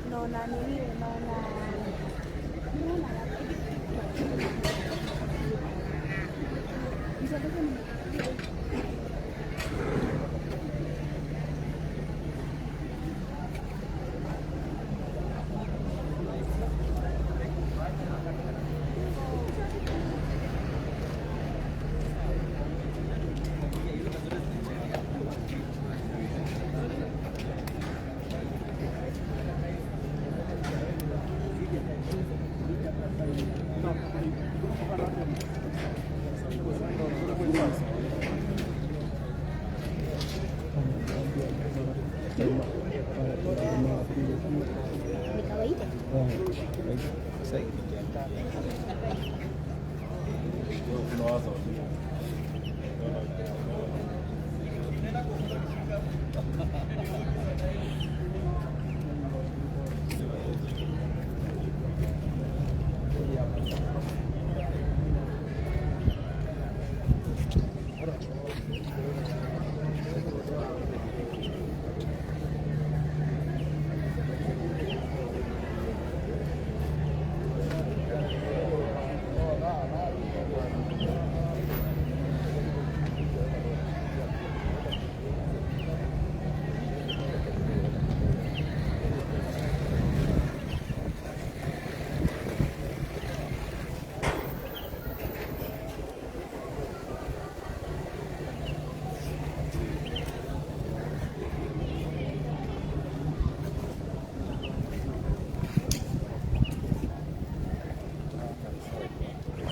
Naona nini? Naona ni kawaida.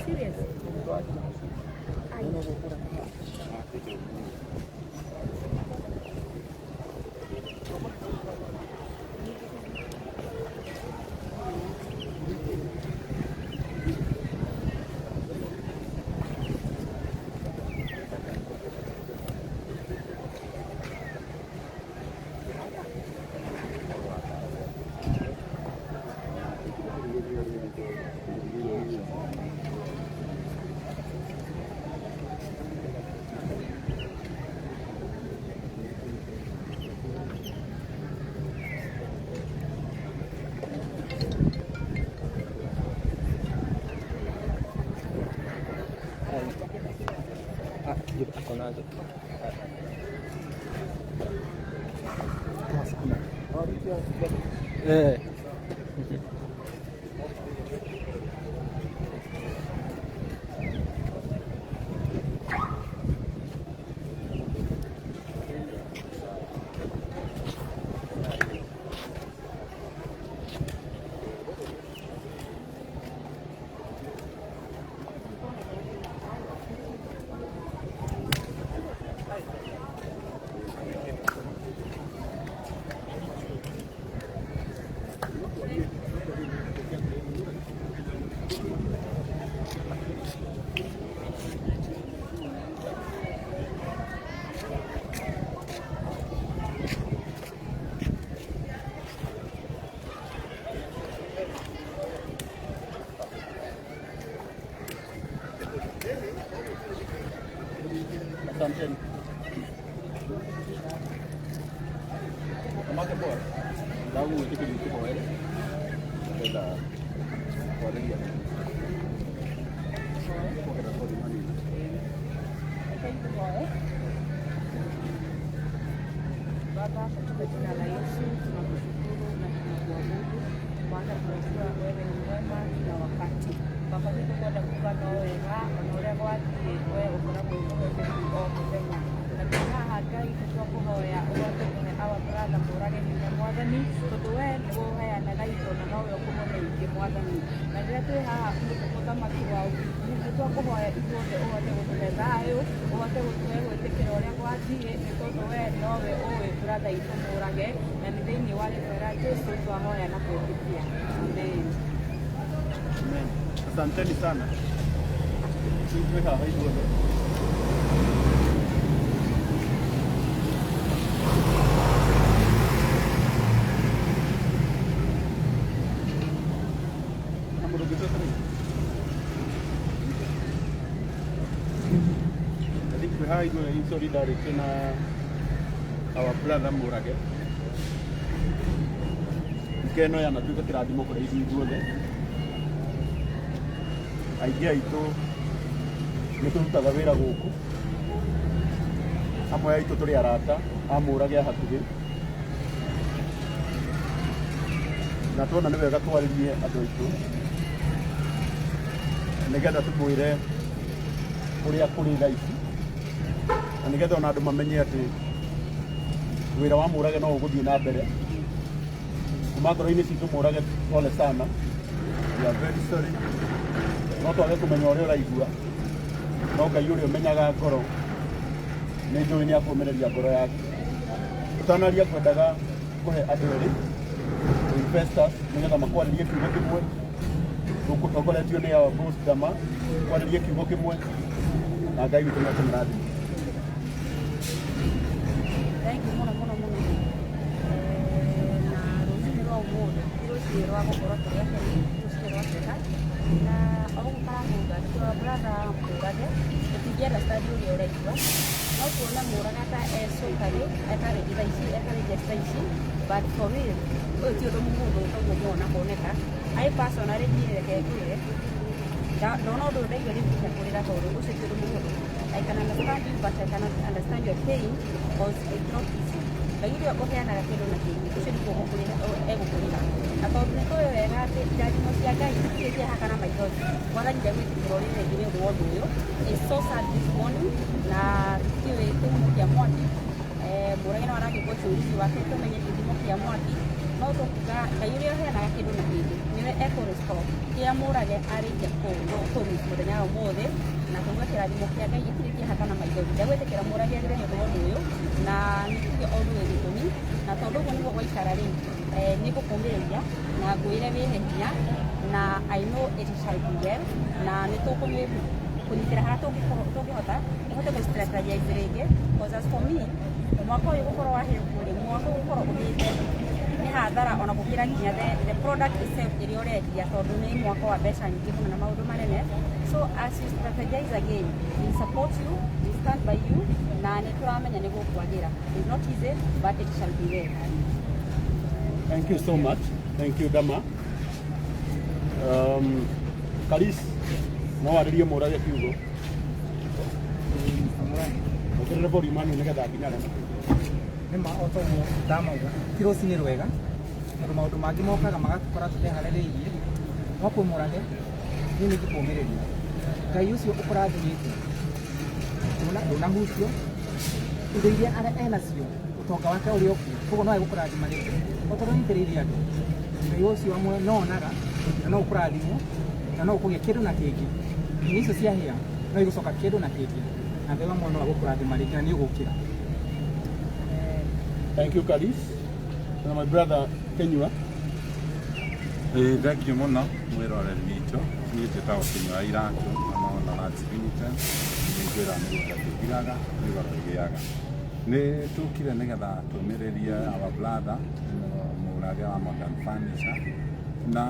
Serious? Ai. Ako nazo. Eh. Asanteni. Amake poa. Ndagũgwĩtĩkĩria ũtũhoere nĩgetha kwarĩria. Kuongerera volume hanini. Rekei tũhoe. Baba, katika jina la Yesu tunakushukuru na tunakuabudu, maana tunajua wewe ni mwema kila wakati. Baba, nĩtũkwenda kuga no wega ona ũrĩa gwathiĩ, we ũkoragwo wĩ mwĩhokeku o mũthenya, na twĩ haha Ngai nĩtwakũhoya ũhote kũhe our brother Mũrage hinya, Mwathani, tondũ we nĩwe ũheanaga indo na nowe ũkũmũhe ingĩ, Mwathani. Na rĩrĩa twĩ haha, mũthamaki wa ũthingu, nĩtwakũhoya ithuothe ũhote gũtũhe thayũ, ũhote gũtũhe gwĩtĩkĩra ũrĩa gwathiĩ, nĩ tondũ we nowe ũĩ brother itũ Mũrage, na nĩ thĩinĩ wa rĩtwa rĩa Jesu twahoya na gwĩtĩkia, amen. Amen. Asanteni sana. Twĩ haha ithuothe. Na mũndũ ũngĩ twĩta? I think twĩ haha ithuothe in solidarity na our brother Mũrage. Wiki ĩno yanatuĩka kĩrathimo kũrĩ ithuĩ ithuothe. Aingĩ aitũ nĩ tũrutaga wĩra gũkũ, amwe aitũ tũrĩ arata a Mũrage a hakuhĩ, na tuona nĩ wega twarĩrie andũ aitũ nĩgetha tũmwĩre ũrĩa kũrĩ thaa ici, na nĩgetha ona andũ mamenye atĩ wĩra wa Mũrage no ũgũthiĩ na mbere kuma ngoro-inĩ citũ. Mũrage, pole sana, we are very sorry. No twage kũmenya ũrĩa ũraigua, no Ngai ũrĩa ũmenyaga ngoro nĩ njũĩ nĩ akũmĩrĩria ngoro yaku. Tũtanaria, kwendaga kũhe andũ erĩ investors nĩgetha makwarĩrie kiugo kĩmwe, tũtongoretio nĩ our boss Dama, kwarĩrie kiugo kĩmwe, na Ngai witũ nĩ akũmũrathima. Thank you mũno mũno mũno. Na rũcinĩ rwa ũmũthĩ ti rũcinĩ rwa gũkorwo tũrĩ akenu, ti rũcinĩ rwa kĩeha, na o ũguo karahuga nĩkĩo brother Mũrage tũtingĩ understand ũrĩa ũraigua. No tuone Mũraga ta e cũkarĩ ekarĩngi thaa ici, ekarĩngi thaa ici, but for real ũyũ ti ũndũ mũhũthũ toguo muona kuoneka. I personally, niĩ reke ngwĩre, ndona ũndũ ũyũ ndaigua nĩ kũrĩra, tondũ ũcio ti ũndũ mũhũthũ. I can understand you, but I cannot understand your pain because it's not easy. Ngai ũrĩa ũheanaga kĩndũ na kĩngĩ, ũcio nĩguo egũkũrĩha, na tondũ nĩ tũĩ wega atĩ irathimo cia Ngai itirĩ kĩeha kana maithori, Mwathani ndegwĩtĩkĩra ũrĩre rĩngĩ nĩ ũndũ wa ũndũ ũyũ. It's so sad this morning, na tũtiũĩ kĩhumo kĩa mwaki. Mũrage no aragĩkwo uchunguzi wake tũmenye gĩthimo kĩa mwaki, no tũkuga Ngai ũrĩa ũheanaga kĩndũ na kĩngĩ nĩwe ekũrestore kĩrĩa Mũrage arĩkia kũmiss mũthenya wa ũmũthĩ, na tũuge kĩrathimo kĩa Ngai gĩtirĩ kĩeha kana maithori. Ndegwĩtĩkĩra Mũrage arĩre nĩ ũndũ wa ũndũ ũyũ, na nĩ tuge o ũndũ wĩ gĩtũmi, na tondũ ũguo nĩguo gwaikara rĩ, nĩ ngũkũmĩrĩria na ngwĩre wĩhe hinya, na I know it shall be well, na nĩ tũkũmĩ kũnyitĩra harĩa tũngĩhota ĩhote gũ strategize rĩngĩ, because as for me, mwaka ũyũ gũkorwo wahĩrwo rĩ, mwaka ũyũ gũkorwo ũhĩte nĩ hathara ona gũkĩra nginya the product itself ĩrĩa ũrendia, tondũ nĩ mwaka wa mbeca nyingĩ mũno na maũndũ manene. So as you strategize again, we support you, we stand by you, na nĩ tũramenya nĩ gũkwagĩra. It's not easy, but it shall be well. Thank you so much. Thank you, Dama. Karis, no warĩrie Mũrage kiugo. Ongerere volume hanini nĩgetha nginya arĩa Nĩ ma o toguo ndamauga, ti rũcinĩ rwega, tondũ maũndũ mangĩ mokaga magatũkora tũteharĩrĩirie, no kwĩ Mũrage niĩ nĩ ngĩkũmĩrĩria. Ngai ũcio ũkũrathimĩte ndũnahutio, indo iria enacio, ũtonga wake ũrĩ o kuo, koguo no egũkũrathima rĩngĩ o tondũ nyitĩrĩire andũ. Ngai ũcio amwe no onaga na no ũkũrathimwo na no ũkũgĩa kĩndũ na kĩngĩ. Nginya icio ciahĩa no igũcoka kĩndũ na kĩngĩ, na Ngai wa muoyo no agũkũrathima rĩngĩ na nĩ ũgũkĩra. Thank you, Karis. Na my brother Kenyua. Ĩĩ, thank you mũno mwĩroreri witũ. Niĩ njĩtagwo Kĩnyua Iratũ na Maona Lands Limited. Nĩ ngwĩra mĩgũnda ndĩthiraga, mĩgũnda ĩgĩaga. Nĩ tũkire nĩgetha tũmĩrĩrie our brother Mũrage wa Modern Furniture, na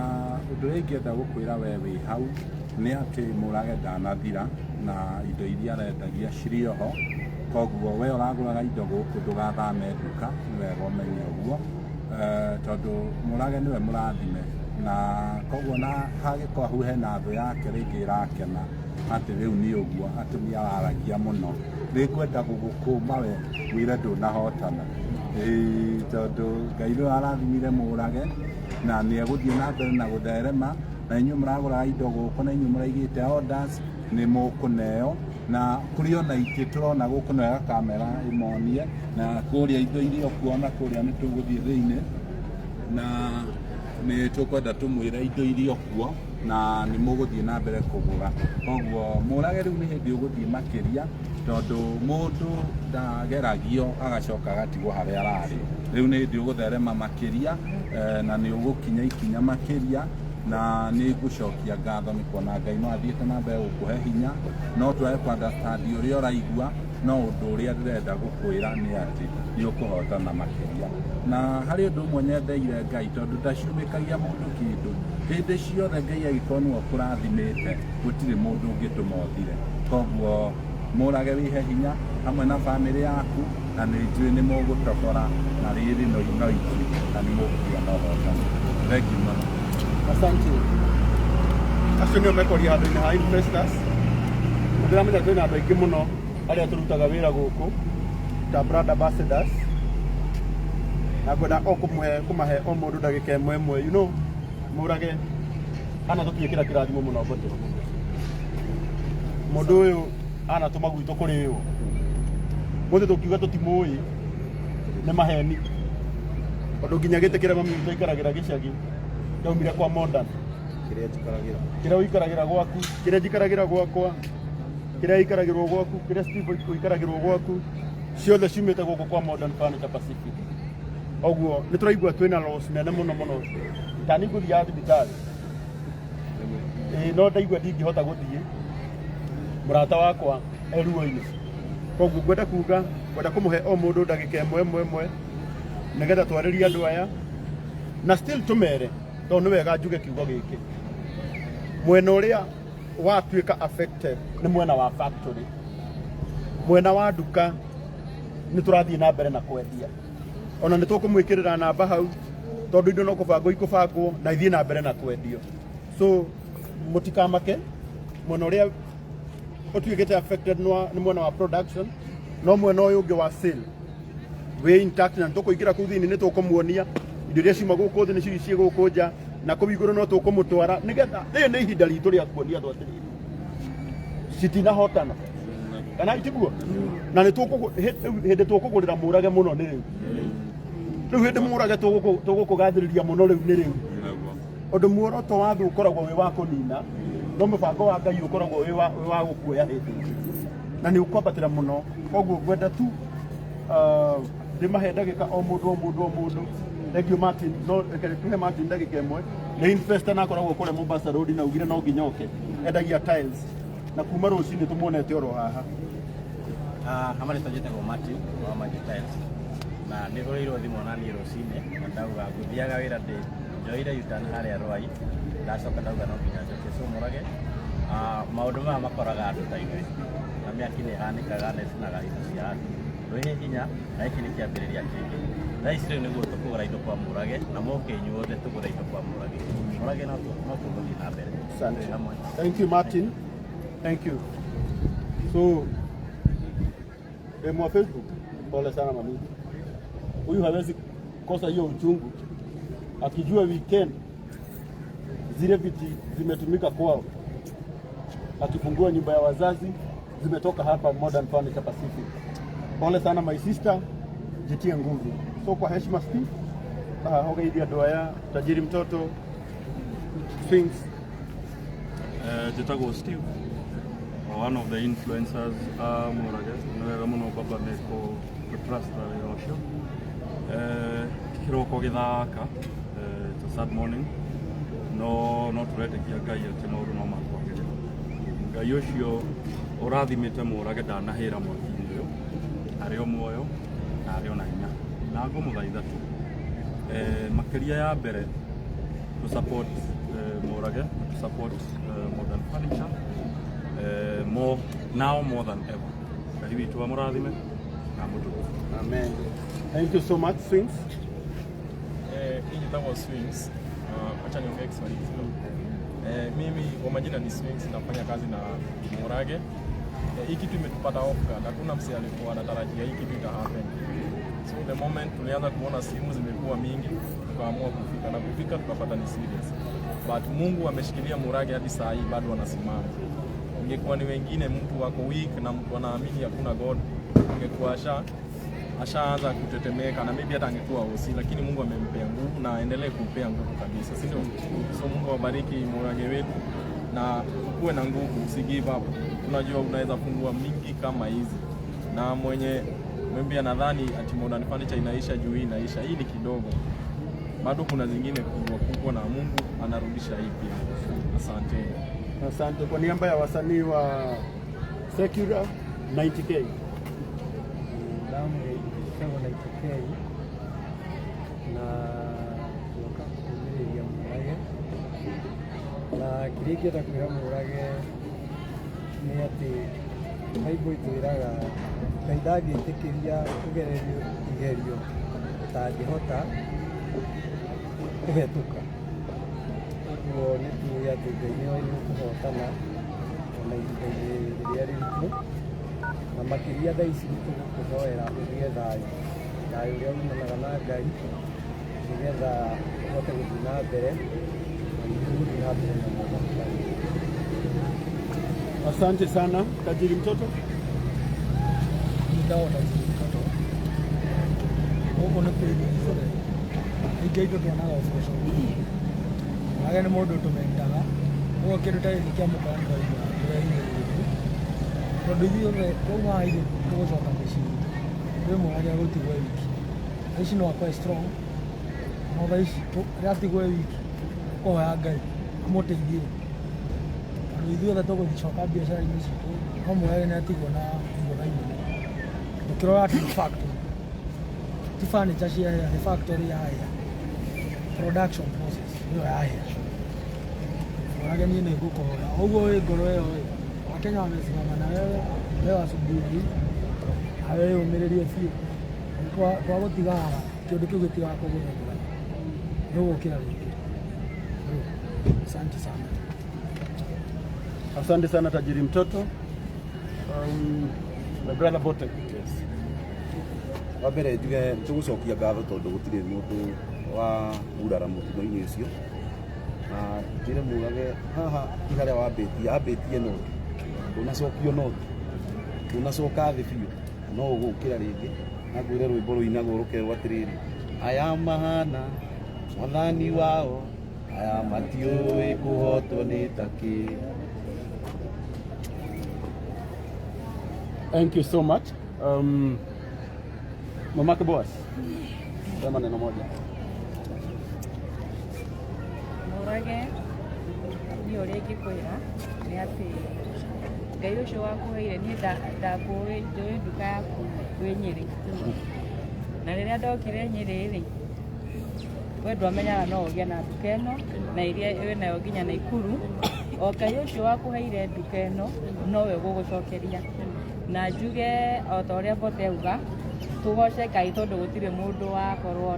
ũndũ ũrĩa ingĩenda gũkwĩra we wĩ hau nĩ atĩ Mũrage ndanathira, na indo iria arendagia cirĩ oho. Koguo we ũragũraga indo gũkũ ndũgathame nduka, nĩ wega ũmenye ũguo, tondũ Mũrage nĩwe mũrathime, na koguo na hagĩkorwo hena thũ yake rĩngĩ ĩrakena atĩ rĩu nĩ ũguo atĩ nĩ araragia mũno, nĩngwenda gũgũkũma we wĩre ndũnahotana. Ĩĩ, tondũ Ngai nĩwe arathimire Mũrage na nĩ egũthiĩ na mbere na gũtherema, na inyuĩ mũragũraga indo gũkũ na inyuĩ mũraigĩte orders nĩ mũkũneo, na kũrĩ ona itĩ tũrona gũkũ no wega kamera ĩmonie, na kũrĩa indo iria ũkuona kũrĩa nĩ tũgũthiĩ thĩinĩ, na nĩ tũkwenda tũmwĩre indo iria kuo na nĩ mũgũthiĩ na mbere kũgũra. Koguo Mũrage rĩu nĩ hĩndĩ ũgũthiĩ makĩria, tondũ mũndũ ndageragio agacoka agatigwo harĩa ararĩ. Rĩu nĩ hĩndĩ ũgũtherema makĩria, na nĩ ũgũkinya ikinya makĩria, na nĩ ngũcokia ngatho nĩ kuona Ngai no athiĩte na mbere gũkũhe hinya, no twage kũ understand ũrĩa ũraigua, no ũndũ ũrĩa ndĩrenda gũkwĩra nĩ atĩ nĩ ũkũhotana makĩria. Na harĩ ũndũ ũmwe nyendeire Ngai, tondũ ndacumĩkagia mũndũ kĩndũ, hĩndĩ ciothe Ngai agĩkorwo nĩwe ũkũrathimĩte, gũtirĩ mũndũ ũngĩtũma ũthire. Koguo Mũrage wĩhe hinya hamwe na bamĩrĩ yaku, na nĩ njũĩ nĩ mũgũtobora na rĩrĩ no no ithuĩ, na nĩ mũkũgĩa na ũhotani. Thank you mũno. Asante. Acio nĩo mekwaria handũ-inĩ ha investors. Ndĩramenya twĩna andũ aingĩ mũno arĩa tũrutaga wĩra gũkũ ta brand ambassadors, na ngwenda o kũmũhe kũmahe o mũndũ ndagĩka ĩmwe ĩmwe. Mũrage ana tũtuĩkĩra kĩrathimo mũno ngote. Mũndũ ũyũ anatũma gwitũ kũrĩo mũthĩ tũkiuga tũtimũĩ nĩ maheni, tondũ nginya gĩtĩ kĩrĩa mami witũ aikaragĩra gĩcagi ndaumire kwa Modern. Kĩrĩa njikaragĩra. Kĩrĩa ũikaragĩra gwaku, kĩrĩa njikaragĩra gwakwa, kĩrĩa ikaragĩrwo gwaku, kĩrĩa Steve ũikaragĩrwo gwaku, ciothe ciumĩte gũkũ kwa Modern Furniture Pacific. Ũguo nĩ tũraigua twĩna loss nene mũno mũno. Tani ngũthiaga thibitarĩ, ĩĩ, no ndaigua ndingĩhota gũthiĩ, mũrata wakwa e ruo-inĩ. Koguo ngwenda kuga, ngwenda kũmũhe o mũndũ ndagĩka ĩmwe ĩmwe ĩmwe nĩgetha twarĩrie andũ aya na still tũmere, tondũ nĩ wega njuge kiugo gĩkĩ, mwena ũrĩa watuĩka affected nĩ mwena wa factory, mwena wa nduka nĩ tũrathiĩ na mbere na kwendia, ona nĩ tũkũmwĩkĩrĩra namba hau, tondũ indo no kũbangwo ikũbangwo na ithiĩ na mbere na kwendio. So mũtikamake, mwena ũrĩa ũtuĩkĩte affected nĩ mwena wa production, no mwena ũyũ ũngĩ wa sale wĩ intact, na nĩtũkũingĩra kũu thĩinĩ, nĩtũkũmuonia indo iria ciuma gũkũ thĩ nĩcio ciĩ gũkũ nja, na kũu igũrũ no tũkũmũtwara, nĩgetha rĩrĩ nĩ ihinda ritũ rĩa kuonia andũ atĩrĩrĩ, citinahotana kana itiguo, na nĩ hĩndĩ tũkũgũrĩra Mũrage mũno nĩ rĩu. Rĩu hĩndĩ Mũrage tũgũkũgathĩrĩria mũno rĩu nĩ rĩu, ũndũ muoroto wa thũ ũkoragwo wĩ wa kũnina, no mũbango wa Ngai ũkoragwo wĩ wa gũkuoya hĩndĩ ĩngĩ na nĩ ũkwambatĩra mũno. Koguo ngwenda tu ndĩmahe ndagĩka o mũndũ o mũndũ o mũndũ. Thank you, Martin. No reke tuhe Martin ndagĩka ĩmwe, nĩ investor na akoragwo kũrĩa Mombasa Road, na ugire no nginya oke, endagia tiles na kuma rũcinĩ tũmuonete oro haha. Hamarĩtwa njĩtagwo Martin wa Magic Tiles, na nĩ hũrĩirwo thimũ na niĩ rũcinĩ na ndauga ngũthiaga wĩra, ndĩ njoire U-turn harĩa Rwai, ndacoka ndauga no nginya njoke. So Mũrage, maũndũ maya makoraga andũ ta ithuĩ, na mĩaki nĩ ĩhanĩkaga na ĩcinaga indo cia andũ. Twĩhe hinya, na gĩkĩ nĩ kĩambĩrĩria kĩngĩ. Thaa ici rĩu nĩguo tũkũgũra indo kwa Mũrage, na mũke inyuothe tũgũre indo kwa Mũrage. Mũrage no tũgũthiĩ na mbere. Asante. Twĩ hamwe. Thank you, Martin. Thank you. So, demu wa Facebook, pole sana mami. Huyu hawezi kosa hiyo uchungu akijua weekend zile viti zimetumika kwao, akifungua nyumba ya wazazi zimetoka hapa Modern Furniture Pacific. Pole sana my sister, jitie nguvu. So kwa heshima Steve, hogeithia andũ aya, tajiri mtoto Sphinx. Njĩtagwo Steve, one of the influencers a Mũrage. Nĩ wega mũno baba nĩ kũ trust na wĩra ũcio. Kĩroko gĩthaka, it's a sad morning, no tũretĩkia Ngai atĩ maũndũ no makwagĩrĩra. Ngai ũcio ũrathimĩte Mũrage ndanahĩra mwaki-inĩ ũyũ, arĩ o muoyo na arĩ o na hinya, na ngũmũthaitha tu, makĩria ya mbere to support Mũrage, to support Modern Furniture more now more than ever. Ngai witũ amũrathime na amũtũgĩrie. Amen. Thank you so much, Swings. Hii njitagwo Swings. Acha niongee Kiswahili kidogo. Mimi kwa majina ni Swings, nafanya kazi na Murage. Hii kitu imetupata off guard. Hakuna msee alikuwa anatarajia hii kitu ita happen. So the moment tulianza kuona simu zimekuwa mingi, tukaamua kufika na kufika tukapata ni serious. But Mungu ameshikilia Murage hadi saa hii bado anasimama. Ingekuwa ni wengine, mtu wako weak na mtu anaamini hakuna God, ingekuwa ashaanza kutetemeka na maybe hata angekuwa hosi, lakini Mungu amempea nguvu na aendelee kumpea nguvu kabisa, si ndio? So Mungu awabariki Murage wetu na ukuwe na nguvu, usi give up. Tunajua unaweza fungua mingi kama hizi, na mwenye maybe anadhani ati Modern Furniture inaisha juu hii inaisha, hii ni kidogo, bado kuna zingine kubwa kubwa, na Mungu anarudisha hii pia. Asante. Asante kwa niaba ya wasanii wa Secular 90K. Ndamwĩtagwo 90K na twoka kũmĩrĩria Mũrage, na kĩrĩa ingĩenda kwĩra Mũrage nĩ atĩ Bible ĩtwĩraga Ngai ndangĩtĩkĩria ũgererio igerio ũtangĩhota kũhetũka. Ũguo nĩ tuĩ atĩ Ngai nĩoĩ nĩ ũkũhotana ona ihinda-inĩ rĩrĩa rĩritũ, na makĩria thaa ici nĩ tũgũkũhoera ũgĩe thayũ, thayũ ũrĩa umanaga na Ngai, nĩgetha ũhote gũthiĩ na mbere na nĩ tũgũthiĩ na mbere na Modern Furniture. Asante sana Tajiri Mtoto. Njĩtagwo Tajiri Mtoto. Gũkũ nĩ kwĩ ithuothe aingĩ aitũ tuonaga ũboco. Mũrage nĩ mũndũ tũmentaga, ũguo kĩndũ ta gĩkĩ kĩamũkora nĩ twaigua tũrehinyĩrĩrĩku, tondũ ithuothe twauma haha ithuĩ tũgũcoka mĩciĩ itũ, kwĩ Mũrage agũtigwo e wiki. Thaa ici no akorwo e strong, no thaa ici rĩrĩa atigwo e wiki ũkũhoya Ngai amũteithie, tondũ ithuothe tũgũcoka biacara-inĩ citũ, no Mũrage nĩ atigwo na igũtha inene. Ũkĩrora atĩ nĩ factory, ti furniture ciahĩa, nĩ factory yahĩa, production process nĩyo yahĩa. Mũrage niĩ nĩ ngũkũhoya ũguo wĩ ngoro ĩyo ĩ, Wakenya wamesimama na wewe leo asubuhi hii, na wĩyũmĩrĩrie biũ. Twagũtiga haha kĩũndũ kĩu gĩtigakũgũthũra, nĩ ũgũkĩra rĩngĩ. Asante sana. Asante sana Tajiri Mtoto. My brother Bote. Yes. Wa mbere njuge tũgũcokia ngatho tondũ gũtirĩ mũndũ wa gurara mũtino-inĩ ũcio, na njĩre Mũrage haha ti harĩa wambĩtie, ambĩtie noti ndũnacokio noti, ndũnacoka thĩ biũ, no ũgũkĩra rĩngĩ. Na ngwĩre rwĩmbo rũinagwo rũkerwo atĩrĩrĩ, aya mahana mwathani wao, aya matiũĩ kũhotwo nĩ takĩ. Thank you so much. Mamake Boaz. Sema neno moja. Mũrage, niĩ ũrĩa ingĩkwĩra nĩ atĩ Ngai ũcio wakũheire, niĩ ndakũĩ, njũĩ nduka yaku wĩ Nyĩrĩ, na rĩrĩa ndokire Nyĩrĩ rĩ, we ndwamenyaga no ũgĩe na nduka ĩno na iria wĩ nayo nginya Naikuru. O Ngai ũcio wakũheire nduka ĩno nowe ũgũgũcokeria, na njuge o ta ũrĩa Mbote auga, tũgoce Ngai tondũ gũtirĩ mũndũ wakorwo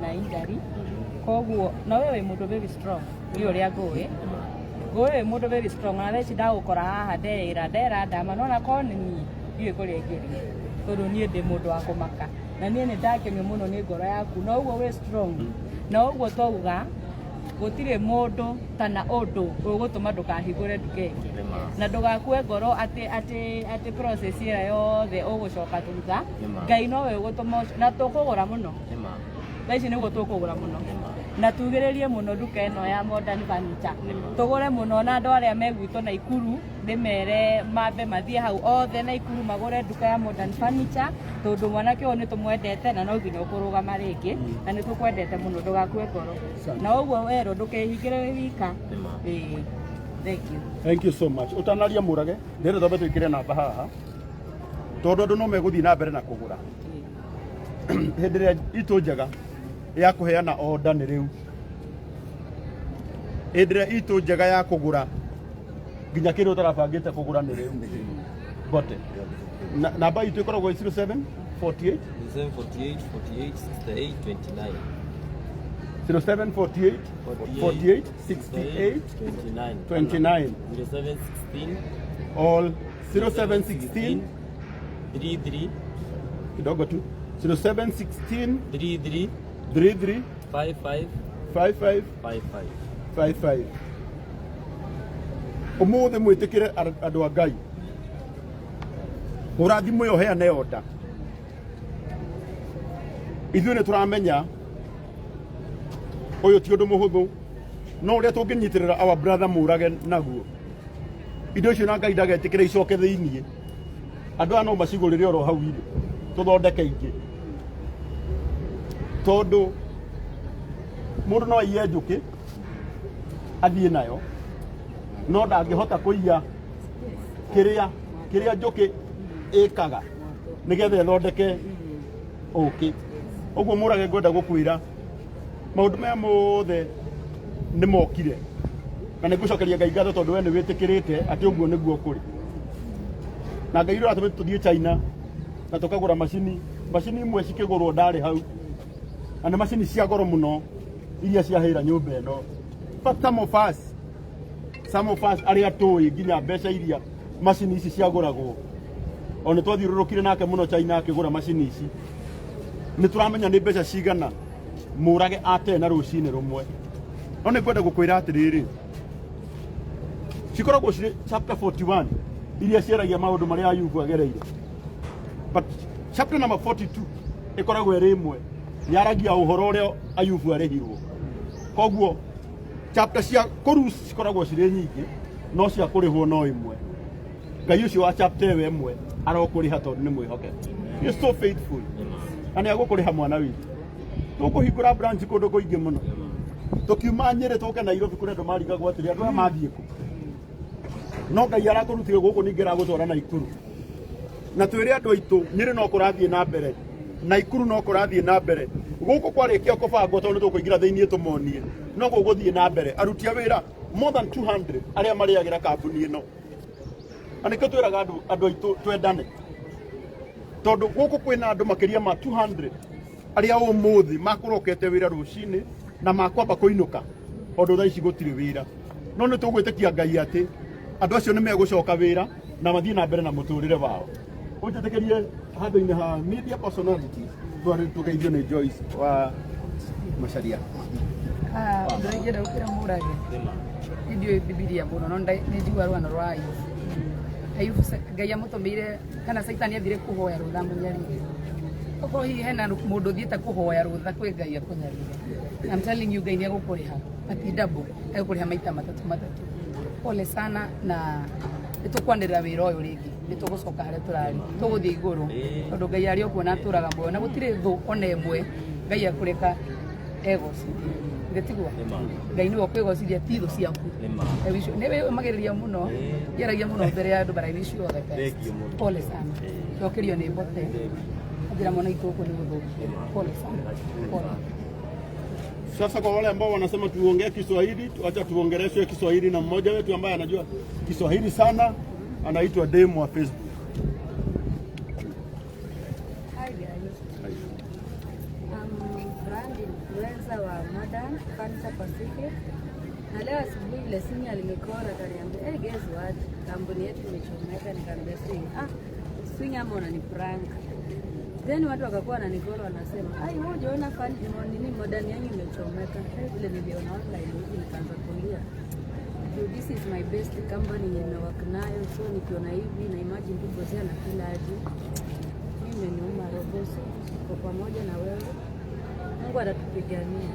na injury. Koguo na we wĩ mũndũ very strong, niĩ ũrĩa ngũĩ wĩ mũndũ very strong, na thaa ici ndagũkora haha ndeĩra ndera ndama nona korwo nĩ niĩ ndiũĩ kũrĩa ingĩthiĩ, tondũ niĩ ndĩ mũndũ wa kũmaka, na niĩ nĩ ndakenio mũno nĩ ngoro yaku na ũguo wĩ strong, na ũguo twauga gũtirĩ mũndũ kana ũndũ ũgũtũma ndũkahingũre nduka ĩngĩ na ndũgakue ngoro atĩ process ĩrĩa yothe ũgũcoka thutha. Ngai nowe ũgũtũma na tũkũgũra mũno thaa ici, nĩguo tũkũgũra mũno na tugĩrĩrie mũno nduka ĩno ya Modern Furniture, tũgũre mũno, na andũ arĩa me gwitũ Naikuru ndĩmere mambe mathiĩ hau othe Naikuru magũre nduka ya Modern Furniture, tondũ mwanake ũyũ nĩ tũmwendete na no nginya ũkũrũgama rĩngĩ, na nĩ tũkwendete mũno, ndũgakue ngoro na ũguo werwo ndũkehingĩre wĩ wika. Ĩĩ, thank you. Thank you so much. Utanaria Mũrage, ndĩrĩ twambe twĩkĩre namba haha tondũ andũ no megũthiĩ na mbere na kũgũra. Hĩndĩ ĩrĩa itũ njega ya kũheana order nĩ rĩu, hĩndĩ ĩrĩa itũ njega ya kũgũra nginya kĩrĩa ũtarabangĩte kũgũra nĩ rĩu. Mbote. Namba itũ ĩkoragwo 07 48 748 48 68 29. 07 48 48 68 29. 29. 0716 All 0716 33 kidogo tu, 0716 33 33 55 55 55. 55. Umuthi mwitikire, andu a Ngai, hura thimu ĩyo, heane order. Ithuĩ nĩ tũramenya ũyũ ti ũndũ mũhũthũ, no ũrĩa tũngĩnyitĩrĩra our brother Mũrage naguo indo icio, na Ngai ndagetĩkĩre icoke thĩiniĩ. Andũ aya no macigũrĩre oro hau irĩ, tũthondeke ingĩ, tondũ mũndũ no aiye njũkĩ athiĩ nayo, no ndangĩhota kũiya kĩrĩa njũkĩ ĩkaga nĩgetha ĩthondeke ũkĩ. Ũguo Mũrage, ngwenda gũkwĩra maũndũ maya mothe nĩ mokire, na nĩ ngũcokeria Ngai ngatho tondũ we nĩ wĩtĩkĩrĩte atĩ ũguo nĩguo kũrĩ. Na Ngai ũrĩa watũmĩte tũthiĩ China na tũkagũra macini imwe cikĩgũrwo ndarĩ hau, na nĩ macini cia goro mũno iria ciahĩra nyũmba ĩno. But some of us arĩa tũĩ nginya mbeca iria macini ici ciagũragwo, o nĩ twathiũrũrũkire nake mũno China akĩgũra macini ici, nĩ tũramenya nĩ mbeca cigana Mũrage ate na rũcinĩ rũmwe. No nĩ ngwenda gũkwĩra atĩrĩrĩ, cikoragwo cirĩ chapter 41 iria ciaragia maũndũ marĩa Ayubu agereire, but chapter number 42 ĩkoragwo ĩrĩ ĩmwe yaragia ũhoro ũrĩa Ayubu arĩhirwo. Koguo chapter cia kũru cikoragwo cirĩ nyingĩ, no cia kũrĩhwo no ĩmwe. Ngai ũcio wa chapter ĩyo ĩmwe arokũrĩha, tondũ nĩ mwĩhokete. He is so faithful, na nĩ agũkũrĩha, mwana witũ. Tũkũhingũra branch kũndũ kũingĩ mũno. Tũkiuma Nyĩrĩ tũke Nairobi, kũrĩ andũ marigagwo atĩrĩ, andũ aya mathiĩ kũ? No Ngai arakũrutire gũkũ, ningĩ aragũtwara Naikuru. Na twĩre andũ aitũ, Nyĩrĩ no kũrathiĩ na mbere, Naikuru no kũrathiĩ na mbere. Gũkũ kwarĩkia kũbangwo, tondũ nĩ tũkũingĩra thĩiniĩ tũmonie, no gũgũthiĩ na mbere. Aruti a wĩra more than 200 arĩa marĩagĩra kambuni ĩno, na nĩkĩo twĩraga andũ aitũ twendane, tondũ gũkũ kwĩna andũ makĩria ma 200 arĩa ũmũthĩ makũrokete wĩra rũcinĩ na makwamba kũinũka tondũ thaa ici gũtirĩ wĩra. No nĩ tũgwĩtĩkia Ngai atĩ andũ acio nĩ megũcoka wĩra na mathiĩ na mbere na mũtũrĩre wao. Ũnjĩtĩkĩrie handũ-inĩ ha media personalities twarĩ tũgeithio nĩ Joyce wa Macharia. Ũndũ ũrĩa ingĩenda gũkwĩra Mũrage, niĩ ndiũĩ Bibilia mũno, no nĩ njiguaga rũgano rwa Ayubu. Ayubu, Ngai amũtũmĩire kana Caitani athire kũhoya rũtha amũnyarire. Okorwo hihi hena mũndũ ũthiĩte kũhoya rũtha kwĩ Ngai akũnyarire, I'm telling you, Ngai nĩ egũkũrĩha na ti double, egũkũrĩha maita matatũ matatũ. Pole sana, na nĩ tũkwanĩrĩra wĩra ũyũ rĩngĩ, nĩ tũgũcoka harĩa tũrarĩ, tũgũthiĩ igũrũ, tondũ Ngai arĩ o kuo na atũraga muoyo, na gũtirĩ thũ ona ĩmwe Ngai akũreka egocithie. Githĩ tiguo? Ngai nĩwe ũkwĩgocithia, ti thũ ciaku. I wish you, nĩwe ũmagĩrĩria mũno, ngĩaragia mũno mbere ya andũ, but I wish you all the best. Thank you mũno. Pole sana. Cokerio nĩ mbote anjĩra mwana itũ gũkũ nĩ gũthũkie. Pole sana, pole. Sasa kwa wale ambao wanasema tuongee Kiswahili, acha tuongeleshwe Kiswahili na mmoja wetu ambaye anajua Kiswahili sana, anaitwa Demu wa Facebook. Hi guys. I'm brand influencer wa Modern Furniture Pacific. Na leo asubuhi vile Simi alinicall akaniambia, "Hey, guess what? Kampuni yetu imechomeka." Nikamwambia, "Swing, ah, Swing ama unani prank?" Then watu wakakuwa wananicall wanasema, "Ai, wewe hujaona fan nini Modern yangu imechomeka?" Hey, vile niliona online hivi nikaanza kulia. Juu this is my best company yenye nimework nayo, so nikiona hivi na imagine tu boss na kila aje. Mimi imeniuma roho, so tuko pamoja na wewe. Mungu atatupigania.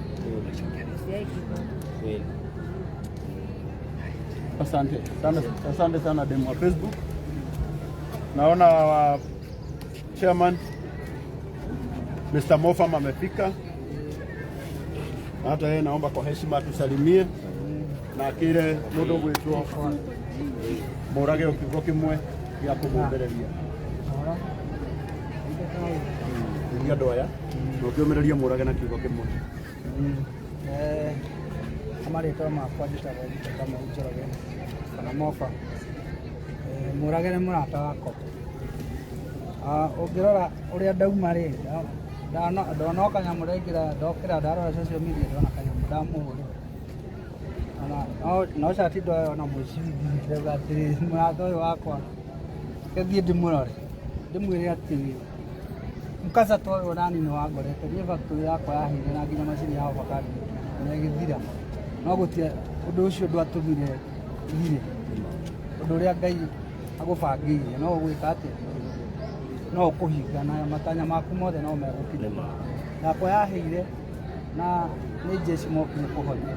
Usiwahi give up. Kweli. Asante sana, asante sana Demu wa Facebook. Naona chairman Mr. Mofam amefika. Hata yeye naomba kwa heshima tusalimie na akire mundu gwitwo Mũrage o kiugo kĩmwe gĩa kũmũmbĩrĩria. Nĩ andũ aya na ũkĩũmĩrĩrie Mũrage na kiugo kĩmwe. Marĩtwa makwa njĩtagwo Peter Kamau Njoroge kana Mofa. Mũrage nĩ mũrata wakwa. Ũngĩrora ũrĩa ndauma rĩ, ndona o kanyamũ ndaingĩra, ndokĩra ndarora social media ndona kanyamũ ndamũhũrĩra. Ona no cati ndoya ona mũcibi ndauga atĩrĩrĩ, mũrata ũyũ wakwa reke thiĩ ndĩmũrore ndĩmwĩre atĩ mkasa ta ũyũ nani nĩ wangorete. Niĩ factory yakwa yahĩire na nginya macini ya avocado na ĩgĩthira, no gũtirĩ ũndũ ũcio ndwatũmire thire. Ũndũ ũrĩa Ngai agũbangĩire no ũgwĩka atĩa, no ũkũhinga na matanya maku mothe no megũkinya. Yakwa yahĩire na nĩ jeshi mokire kũhoria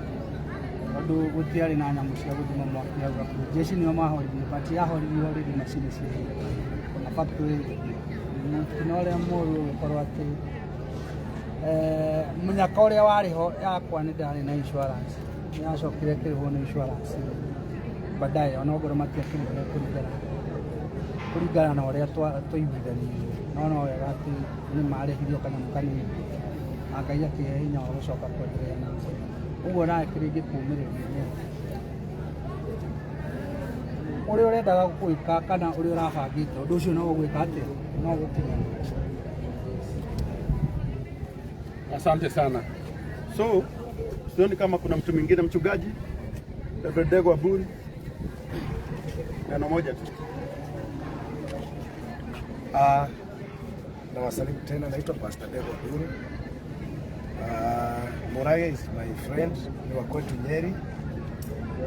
tondũ gũtiarĩ na nyamũ cia gũthima mwaki hau hakuhĩ. Jeshi nĩo mahoririe, but yahoririo already macini ciahĩire na factory ĩgĩthira. Mũtino ũrĩa mũru ũgĩkorwo atĩ mũnyaka ũrĩa warĩ ho yakwa nĩ ndarĩ na insurance, nĩ yacokire ĩkĩrĩhwo nĩ insurance baadaye, onokorwo matiakĩrĩhire kũringana na ũrĩa twaiguithanirie, no wega atĩ nĩ marĩhirio kanyamũ kanini na Ngai akĩhe hinya wa gũcoka kwenderea na ũguo. Nawe kĩrĩa ingĩkũmĩrĩria nĩ atĩ ũrĩa ũrendaga gwĩka kana ũrĩa ũrabangĩte ũndũ ũcio no ũgwĩka atĩa, no ũgũkinya. Asante sana. So, sioni kama kuna mtu mwingine. Mchungaji Reverend Dego Aburi, neno moja tu. Nawasalimu tena, naitwa Pastor Dego Aburi. Murage is my friend, ni wa kwetu Nyeri,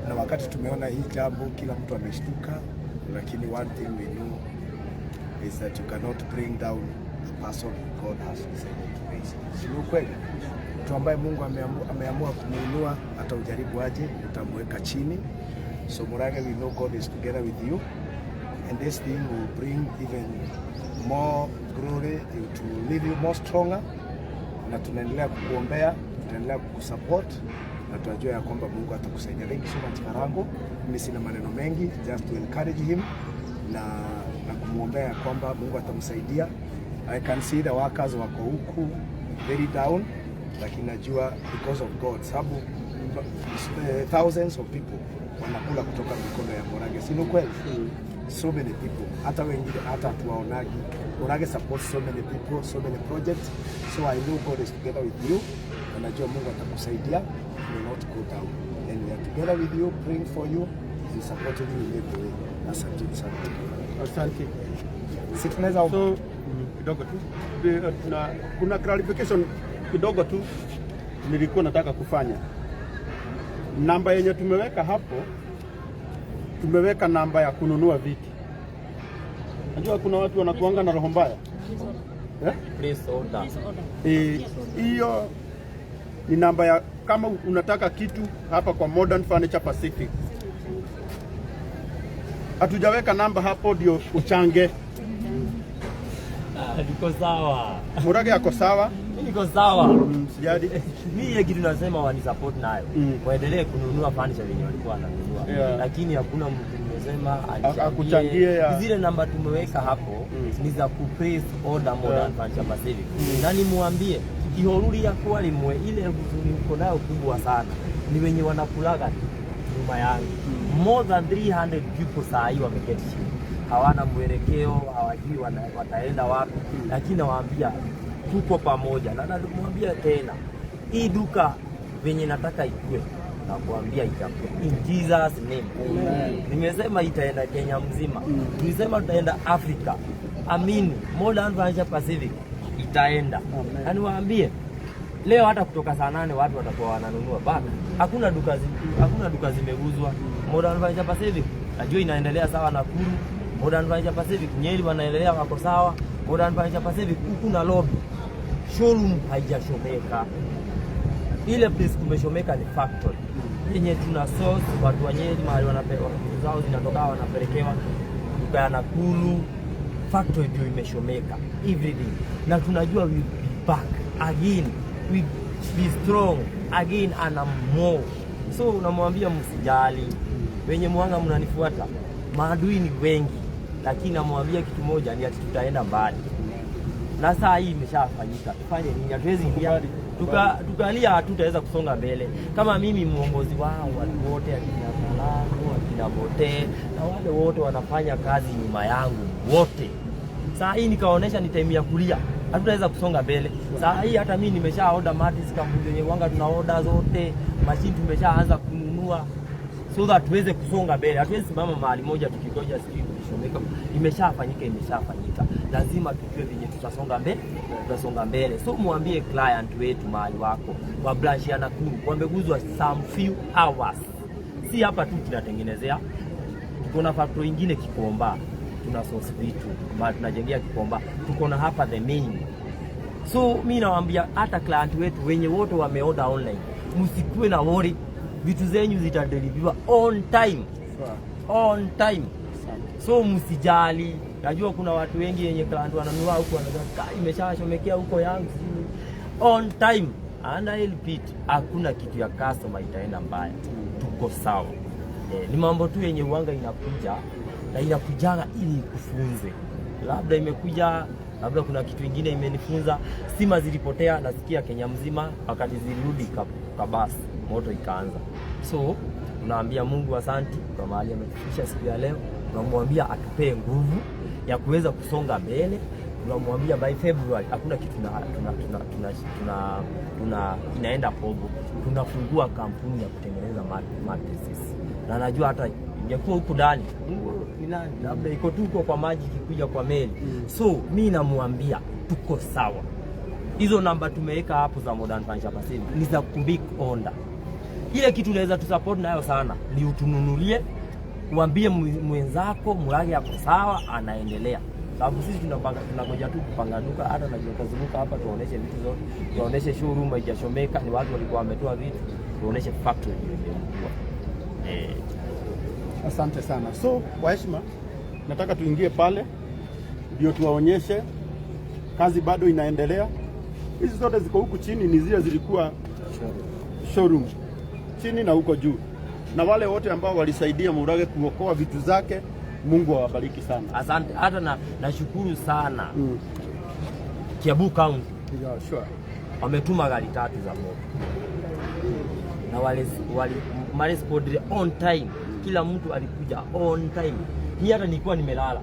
na wakati tumeona hii jambo kila mtu ameshtuka, lakini one thing we know is that you cannot bring down a person God has decided to raise. Si ni ukweli? Mtu ambaye Mungu ameamua kumuinua, hata ujaribu aje, utamweka chini. So Murage, we know God is together with you, and this thing will bring even more glory, it will leave you more stronger, na tunaendelea kukuombea, tutaendelea kukusupport na tunajua ya kwamba Mungu atakusaidia. Thank you so much, Karango. Mimi sina maneno mengi, just to encourage him na kumwombea ya kwamba Mungu atamsaidia. I can see the workers wako huku very down, lakini najua because of God, sababu thousands of people wanakula kutoka mikono ya Murage, si ni kweli? So many people, hata wengine hata hatuwaonagi. Murage supports so many people, so many projects. So I know God is together with you, na najua Mungu atakusaidia, you will not go down. And we are together with you, praying for you and supporting you in every way. Asante sana. Asante. Si tunaweza So kidogo tu kuna clarification kidogo tu nilikuwa nataka kufanya. Namba yenye tumeweka hapo, tumeweka namba ya kununua viti. Najua kuna watu wanakuanga na roho mbaya, eh? Place order. Hiyo ni namba ya kama unataka kitu hapa kwa Modern Furniture Pacific. Hatujaweka namba hapo ndio uchange. Ah, niko sawa. Murage ako sawa. Mimi niko sawa. Sijali. Mimi ile kitu nasema wani support nayo. Waendelee kununua furniture venye walikuwa wananunua. Lakini hakuna mtu nimesema Akuchangie ya- Zile namba tumeweka hapo ni za ku place order Modern Furniture Pacific. Na nimuambie ihoruri yakwa rimwe ile huzuni uko nayo kubwa sana ni wenye wanakulaga tu nyuma yangu. More than 300 people saa hii wameketi chini, hawana mwelekeo, hawajui wataenda wapi, lakini nawaambia tuko pamoja, na namwambia tena hii duka venye nataka ikue, nakuambia itakuwa in Jesus name. Nimesema itaenda Kenya mzima, tulisema tutaenda Afrika. Amini, Modern Furniture Pacific itaenda. Na niwaambie leo hata kutoka saa 8 watu watakuwa wananunua bado. Hakuna duka zimeguzwa. Modern Furniture Pacific najua inaendelea sawa Nakuru. Modern Furniture Pacific Nyeri wanaendelea wako sawa. Modern Furniture Pacific huku Nairobi showroom haijashomeka. Ile place kumeshomeka ni factory yenye tuna source watu wa Nyeri mahali wanapewa vitu zao zinatoka wanapelekewa duka ya Nakuru. Factory ndio imeshomeka everything, na tunajua we will be back again, we be strong again and more. So unamwambia msijali, wenye mwanga mnanifuata, maadui ni wengi, lakini namwambia kitu moja ni ati tutaenda mbali, na saa hii imeshafanyika. Tufanye nini? Hatuwezi ingia. Tukalia hatutaweza kusonga mbele. Kama mimi muongozi wao, watu wote akina Kalango, akina Bote na wale wote wanafanya kazi nyuma yangu wote. Saa hii nikaonesha ni time ya kulia, hatutaweza kusonga mbele. Saa hii hata mimi nimesha order matis, kampuni yenye wanga tuna order zote, machine tumeshaanza kununua so that tuweze kusonga mbele. Hatuwezi simama mahali moja tukigoja sijui kushomeka. Imeshafanyika, imeshafanyika. Lazima tujue venye tutasonga mbele, tutasonga mbele. So mwambie client wetu mahali wako wa branch ya Nakuru wameguzwa some few hours, si hapa tu tunatengenezea, tuko na factory ingine Kikomba, tuna source vitu mahali tunajengea Kikomba, tuko na hapa the main. So mi nawaambia hata client wetu wenye wote wameorder online, msikuwe na worry, vitu zenyu zitadeliveriwa on time, on time. So msijali, najua kuna watu wengi wenye client wananunua huku wanasema "Ka, imeshachomekea huko yangu sijui." On time. And I repeat, hakuna kitu ya customer itaenda mbaya, tuko sawa. Ni mambo tu yenye uanga inakuja na inakujaga ili ikufunze, labda imekuja labda kuna kitu ingine imenifunza. Stima zilipotea, nasikia Kenya mzima, wakati zilirudi kabasi moto ikaanza. So tunaambia Mungu asanti kwa mahali ametufikisha siku ya leo. Tunamwambia atupee nguvu ya kuweza kusonga mbele. Tunamwambia by February hakuna kitu tuna inaenda pobo. Tunafungua kampuni ya kutengeneza mattresses, na najua hata ingekuwa huku ndani Mungu ni nani, labda iko tu huko kwa maji ikikuja kwa meli. So mi namwambia tuko sawa. Hizo namba tumeweka hapo za Modern Furniture Pacific ni za kubig order. Ile kitu unaweza tusupport nayo sana ni utununulie, uambie mwenzako Murage ako sawa, anaendelea. Sababu sisi tunapanga, tunangoja tu kupanga duka, hata najua tazunguka hapa tuoneshe vitu zote, tuoneshe showroom haijachomeka, ni watu walikuwa wametoa vitu, tuoneshe factory ndio imeungua. Asante sana. So kwa heshima, nataka tuingie pale ndio tuwaonyeshe kazi bado inaendelea. Hizi zote ziko huku chini, ni zile zilikuwa showroom chini na huko juu, na wale wote ambao walisaidia Murage kuokoa vitu zake, Mungu awabariki sana. Asante, hata na nashukuru sana Kiambu County. Yeah, sure. Wametuma gari 3 za moto na wale respond on time. Kila mtu alikuja on time. Mi hata nilikuwa nimelala.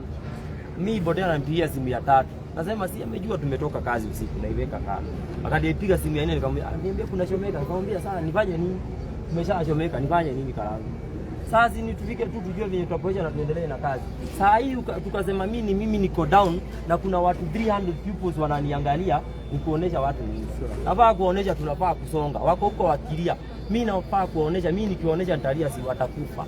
Mi Bote ananipigia simu ya 3. Nasema si amejua tumetoka kazi usiku, naiweka kando. Akanipiga simu ya 4 nikamwambia, niambia kuna chomeka. Nikamwambia sasa nifanye nini? Tumeshachomeka, nifanye nini Karangu? Sasa ni tufike tu tujue venye tutapoesha na tuendelee na kazi. Saa hii tukasema mimi niko down na kuna watu 300 pupils wananiangalia, ni kuonesha watu nini. Nafaa kuonesha tunafaa kusonga. Wako huko wakilia. Mimi nafaa kuonesha, mimi nikionyesha nitalia si watakufa.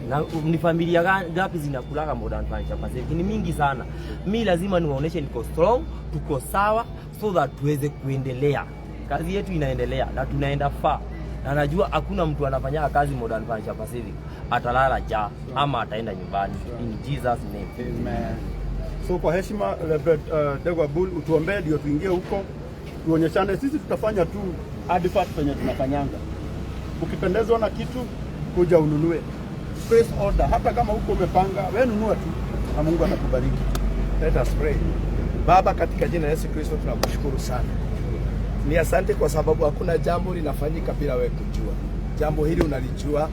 Na ni familia ngapi zinakulaga Modern Furniture Pacific? Ni mingi sana. Mimi lazima niwaoneshe niko strong, tuko sawa so that tuweze kuendelea. Kazi yetu inaendelea na tunaenda far. Na najua hakuna mtu anafanya kazi Modern Furniture Pacific atalala njaa ama ataenda nyumbani. In Jesus name. Amen. So kwa heshima Reverend Degwa Bull, utuombee ndio tuingie huko tuonyeshane. Sisi tutafanya tu advert penye tunafanyanga. Ukipendezwa na kitu kuja ununue. Place order, hata kama huko umepanga, wewe nunua tu na Mungu atakubariki. Let us pray. Baba, katika jina la Yesu Kristo tunakushukuru sana. Ni asante kwa sababu hakuna jambo linafanyika bila wewe kujua. Jambo hili unalijua.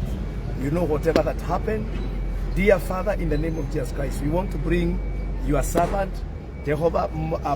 You know whatever that happened. Dear Father, in the name of Jesus Christ, we want to bring your servant Jehovah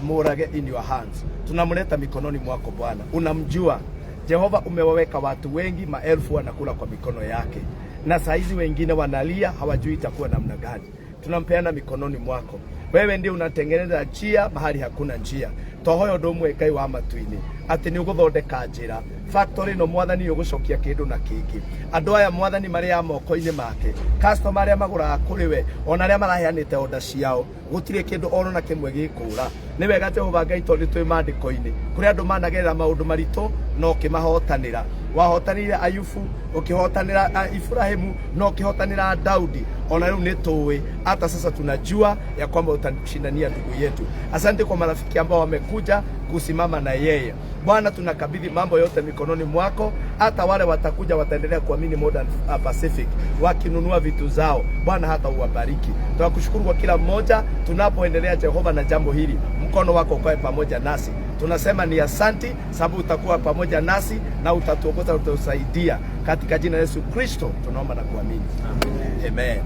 Murage in your hands. Tunamleta mikononi mwako Bwana. Unamjua. Jehova, umewaweka watu wengi, maelfu wanakula kwa mikono yake. Na saizi wengine wanalia, hawajui itakuwa namna gani. Tunampeana mikononi mwako. Wewe ndiye unatengeneza njia mahali hakuna njia. Tohoyo ndumwe Ngai wa matu-inĩ atĩ nĩ ũgũthondeka njĩra. Factory no mwathani ũgũcokia kĩndũ na kĩngĩ. Andũ aya mwathani marĩ a moko-inĩ make. Customer arĩa magũraga kũrĩ we ona arĩa maraheanĩte order ciao gũtirĩ kĩndũ ono na kĩmwe gĩkũra. Nĩ wega Jehova Ngai tondũ twĩ maandĩko-inĩ kũrĩ andũ managerera maũndũ maritũ no ũkĩmahotanĩra. Wahotanĩire Ayubu, ũkĩhotanĩra Ibrahimu na ũkĩhotanĩra Daudi. Ona rĩu nĩ tũĩ hata sasa tunajua ya kwamba utashindania ndugu yetu. Asante kwa marafiki ambao wamekuja kusimama na yeye. Bwana, tunakabidhi mambo yote mikononi mwako. Hata wale watakuja wataendelea kuamini Modern Pacific wakinunua vitu zao, Bwana hata uwabariki. Tunakushukuru kwa kila mmoja tunapoendelea Jehova na jambo hili, mkono wako ukae pamoja nasi. Tunasema ni asanti, sababu utakuwa pamoja nasi na utatuongoza, utatusaidia katika jina la Yesu Kristo tunaomba na kuamini. Amen. Amen.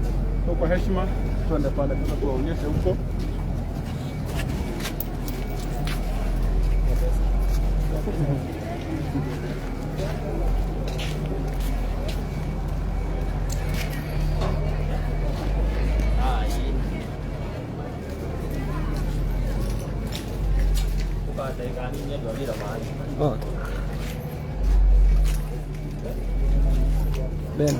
Kwa heshima twende pale sasa tuwaonyeshe huko. Ben.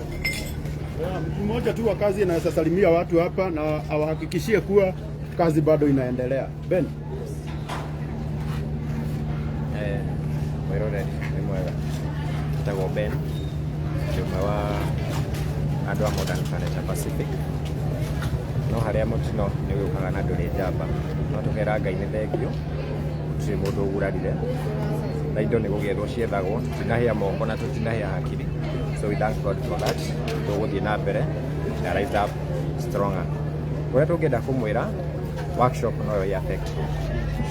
Mtu mmoja tu wa kazi anaweza salimia watu hapa na awahakikishie kuwa kazi bado inaendelea. Ben. Mwiroreri nĩ mwega, njĩtagwo Ben, ndĩ ũmwe wa andũ a Modern Furniture Pacific. No harĩa mũtino nĩ ũgĩũkaga na ndũrĩ njamba, no tũkera Ngai nĩ thengio, gũtirĩ mũndũ ũgurarire, na indo nĩ gũgĩethwo ciethagwo, tũtinahĩa moko na tũtinahĩa hakiri, so we thank God for that. Tũgũthiĩ na mbere na rise up stronger. Ũrĩa tũngĩenda kũmwĩra, workshop noyo ĩ affect,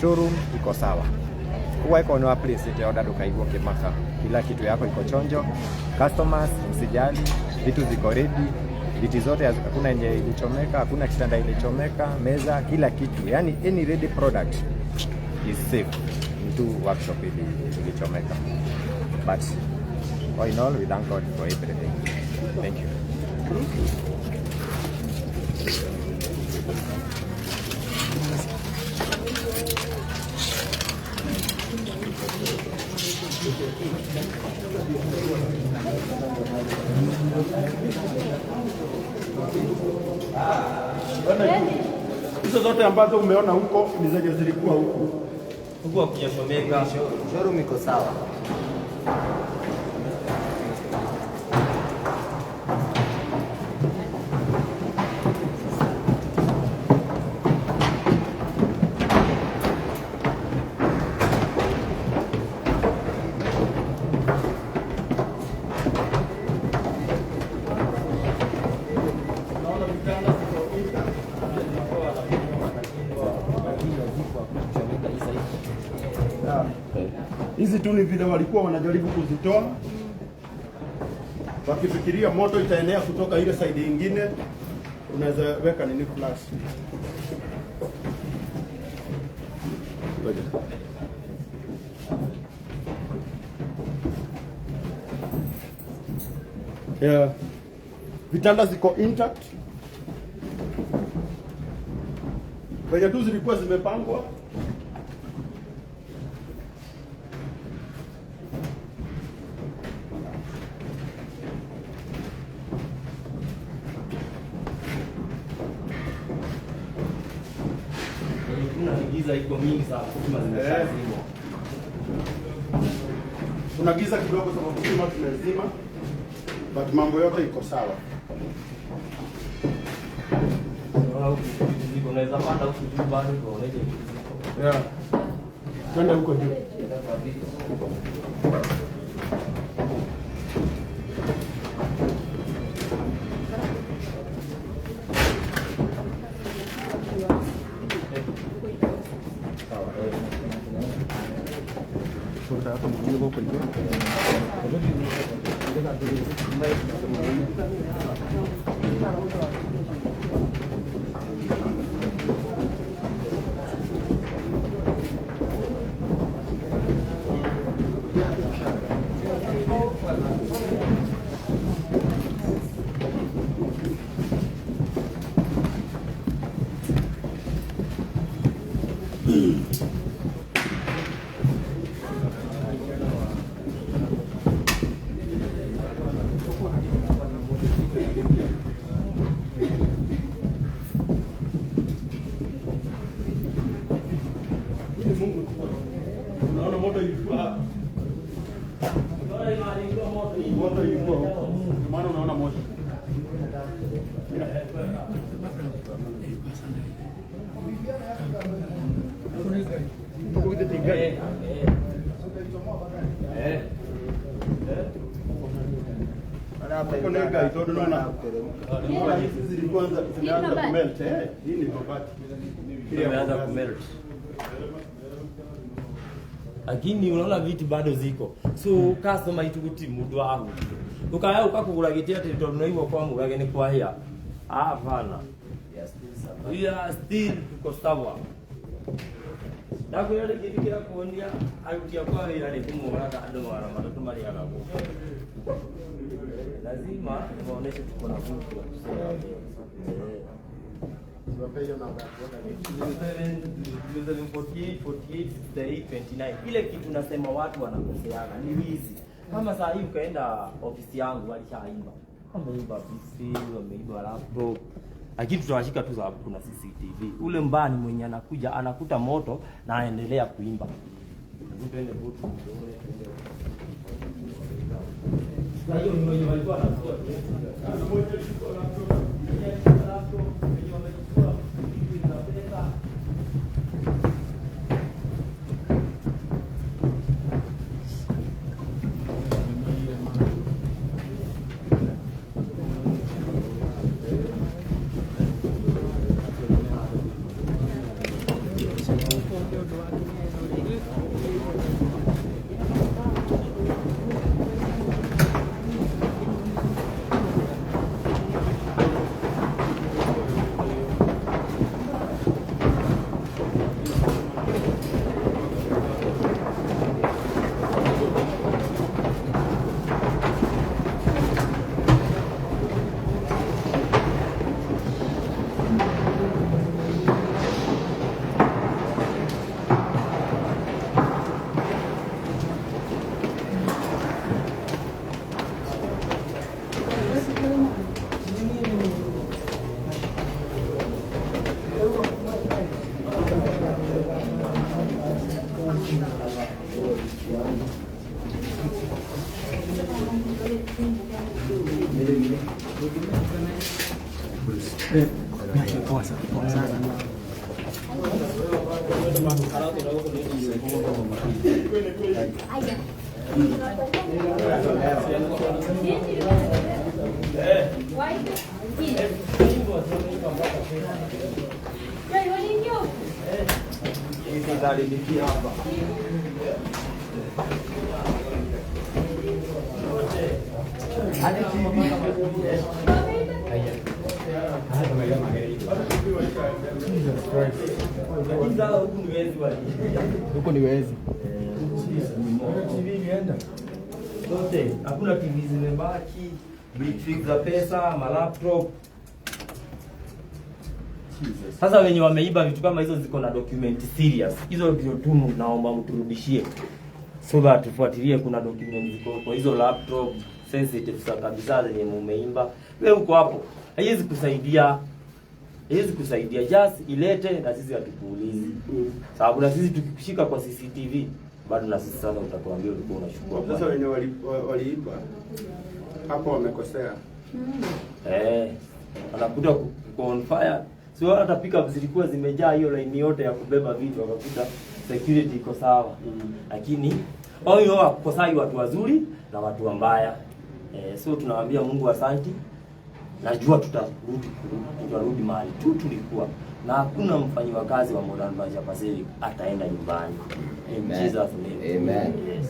showroom iko sawa. Kwa iko no place ite order ndũkaigua ũkĩmaka, kila kitu yako iko chonjo. Customers msijali, vitu ziko ready, viti zote hakuna yenye ilichomeka, hakuna kitanda ilichomeka, meza, kila kitu, yani any ready product is safe. Mtu workshop ilichomeka, but all in all we thank God for everything. Thank you. Hizo zote ambazo umeona huko ni zenye zilikuwa huko. Huko hakujachomeka. Showroom iko sawa. Hizi tu ni vile walikuwa wanajaribu kuzitoa wakifikiria moto itaenea kutoka ile side nyingine. Unaweza weka nini flash. Ngoja. Yeah. Vitanda ziko intact. Kwenye tu zilikuwa zimepangwa. Giza iko mingi sana, stima zimeshazimwa. Kuna giza kidogo sababu stima tumezima, but mambo yote iko sawa. Unaweza panda huku juu bado unaona ile vitu ziko. Yeah. Twende huko juu. Unaona moto ilikuwa hapa. Moto ilikuwa huko. Ndio maana unaona moto. Hii ni mabati. Imeanza kumelt. Lakini unaona viti bado ziko. So customer itu guti mundu ahutio. Ukaya ukakugura giti ati tondu naigua kwa Murage ni kwahia. Hapana. We are still tuko sawa. Ndakwĩra rĩngĩ ndikĩra kuonia aruti akwa wĩra nĩ kũmoraga andũ 300 marĩaga gũkũ. Lazima waoneshe tuko na nguvu ya kusonga mbele. 0748 48 68 29. Ile kitu nasema watu wanakoseana ni wizi. Kama saa hii ukaenda ofisi yangu walishaimba, wameiba PC, wameiba laptop, lakini tutawashika tu sababu kuna CCTV. Ule mbani mwenye anakuja anakuta moto na anaendelea kuimba. Hebu twende butu, tuone, twende. Kwa hiyo ni wenye walikuwa wanachukua tu. Laptop, wenye wamechukua vitu za pesa. Poa sana, poa sana. Huku ni wezi. TV ilienda. Zote, hakuna TV zimebaki, big za pesa, ma laptop. Sasa wenye wameiba vitu kama hizo ziko na document serious. Hizo ndio tu naomba mturudishie. So that tufuatilie kuna document ziko kwa hizo laptop sensitive za kabisa zenye mumeimba. Wewe uko hapo. Haiwezi kusaidia. Haiwezi kusaidia, just ilete na sisi hatukuulizi. Sababu na sisi tukikushika kwa CCTV bado na sisi sasa utakuambia ulikuwa unachukua. Sasa wenye waliiba hapo wamekosea. Anakuta on fire. Sio hata pickup zilikuwa zimejaa hiyo line yote ya kubeba vitu, wakakuta security iko sawa. Lakini wao wakosai watu wazuri na watu wabaya. So tunawaambia Mungu asanti. Najua tutarudi mahali tu tulikuwa, na hakuna mfanyi wa kazi wa Modern Furniture Pacific ataenda nyumbani. In Jesus name. Amen. Yes.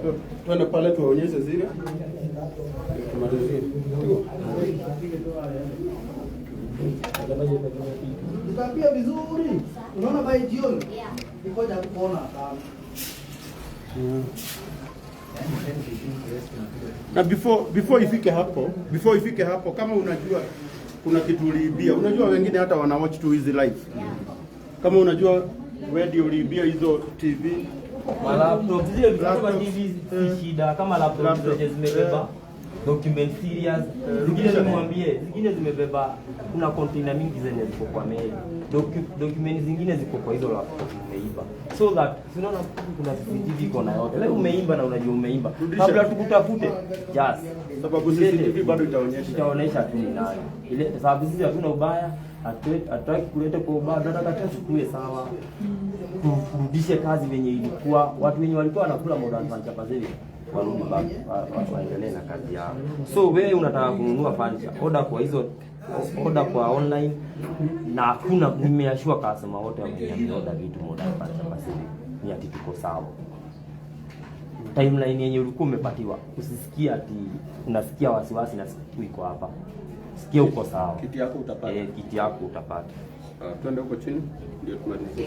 So, tuende pale tuwaonyeshe zile. Tumalizie. Utaambia vizuri. Unaona by jioni? Nikoja kuona sana. Na before ifike hapo kama unajua kuna kitu uliibia. Unajua wengine hata wana watch tu hizi live. Kama unajua wewe ndio uliibia hizo TV, ma laptop, zile vitu kama TV si shida, kama laptop zenye zimebeba document serious, zingine nimwambie, zingine zimebeba kuna container mingi zenye ziko kwa mail. Document zingine ziko kwa hizo laptop umeimba. So that unaona kuna CCTV iko na yote. Leo umeimba na unajua umeimba. Kabla tukutafute, just sababu CCTV bado itaonyesha. Itaonyesha tu ni nani. Ile sababu sisi hatuna ubaya, hatutaki kuleta kwa ubaya, tunataka tu tukue sawa. Turudishe kazi venye ilikuwa. Watu wenye walikuwa wanakula Modern Furniture Pacific Warudi back waendelee na kazi yao. So wewe unataka kununua furniture, order kwa hizo, order kwa online na hakuna, nimeashua customer wote wameorder vitu Modern Furniture Pacific ni ati tuko sawa. Timeline yenye ulikuwa umepatiwa, usisikie ati unasikia wasiwasi na siku iko hapa. Sikia uko sawa. Kiti yako utapata. Eh, kiti yako utapata. Twende huko chini ndio tumalizie.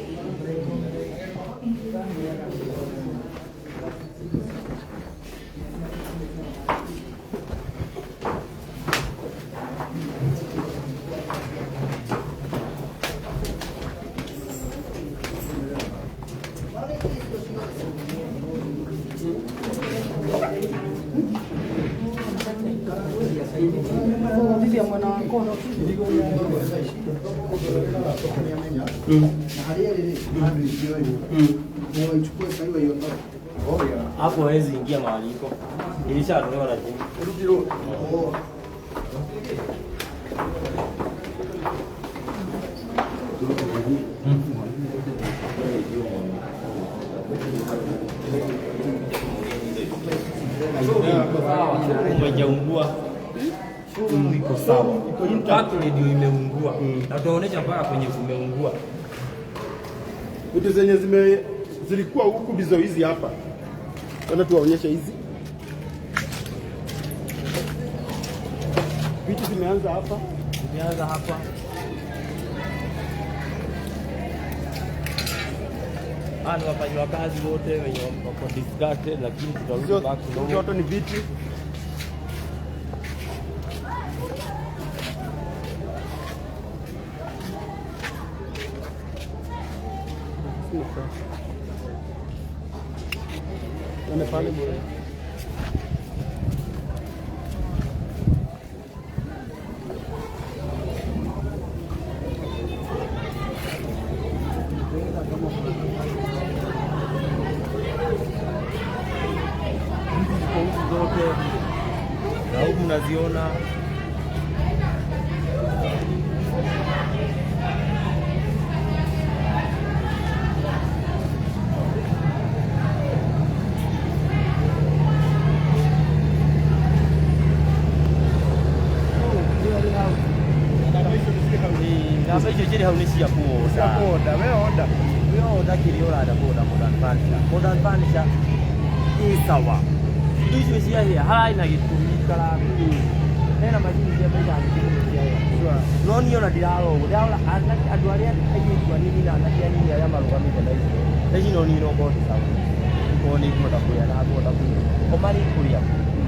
Thithia mwena wakwa. Na harĩa ĩrĩ handũ ingĩoywo na waichukue sahii waiondoe. Hapo hawezi ingia mahali iko. Ilishatolewa na chini. Oh. Showroom haijaungua. Showroom iko sawa. Factory ndio imeungua. Na tunaonyesha mpaka kwenye kumeungua. Vitu zenye zilikuwa huku ndizo hizi hapa. Tena tuwaonyeshe hizi. Vitu zimeanza hapa. Zimeanza hapa. Ni wafanyi wa kazi wote wenye wako disgusted, lakini tutarudi back to normal. Zote ni viti. Tuende pale bure. Zote na huku unaziona. Namba icio cirĩ hau nĩ cia kũorder. Cia kũorder, we order. We order kĩrĩa ũrenda kũorder Modern Furniture. Modern Furniture ĩ sawa. Indo icio ciahĩa hararĩ na gĩtũmi ikaraga. Hena macini cia mbeca nyingĩ mũno ciahĩa. No niĩ ona ndirarora ũguo, ndĩrarora anake andũ arĩa airĩtu anini na anake anini arĩa marũgamĩte na icio. Thaa ici no niĩ no ngorwo ndĩ sawa. Ngorwo nĩ ngũhota kũrĩa na ngũhota kũnyua. O marĩ kũrĩa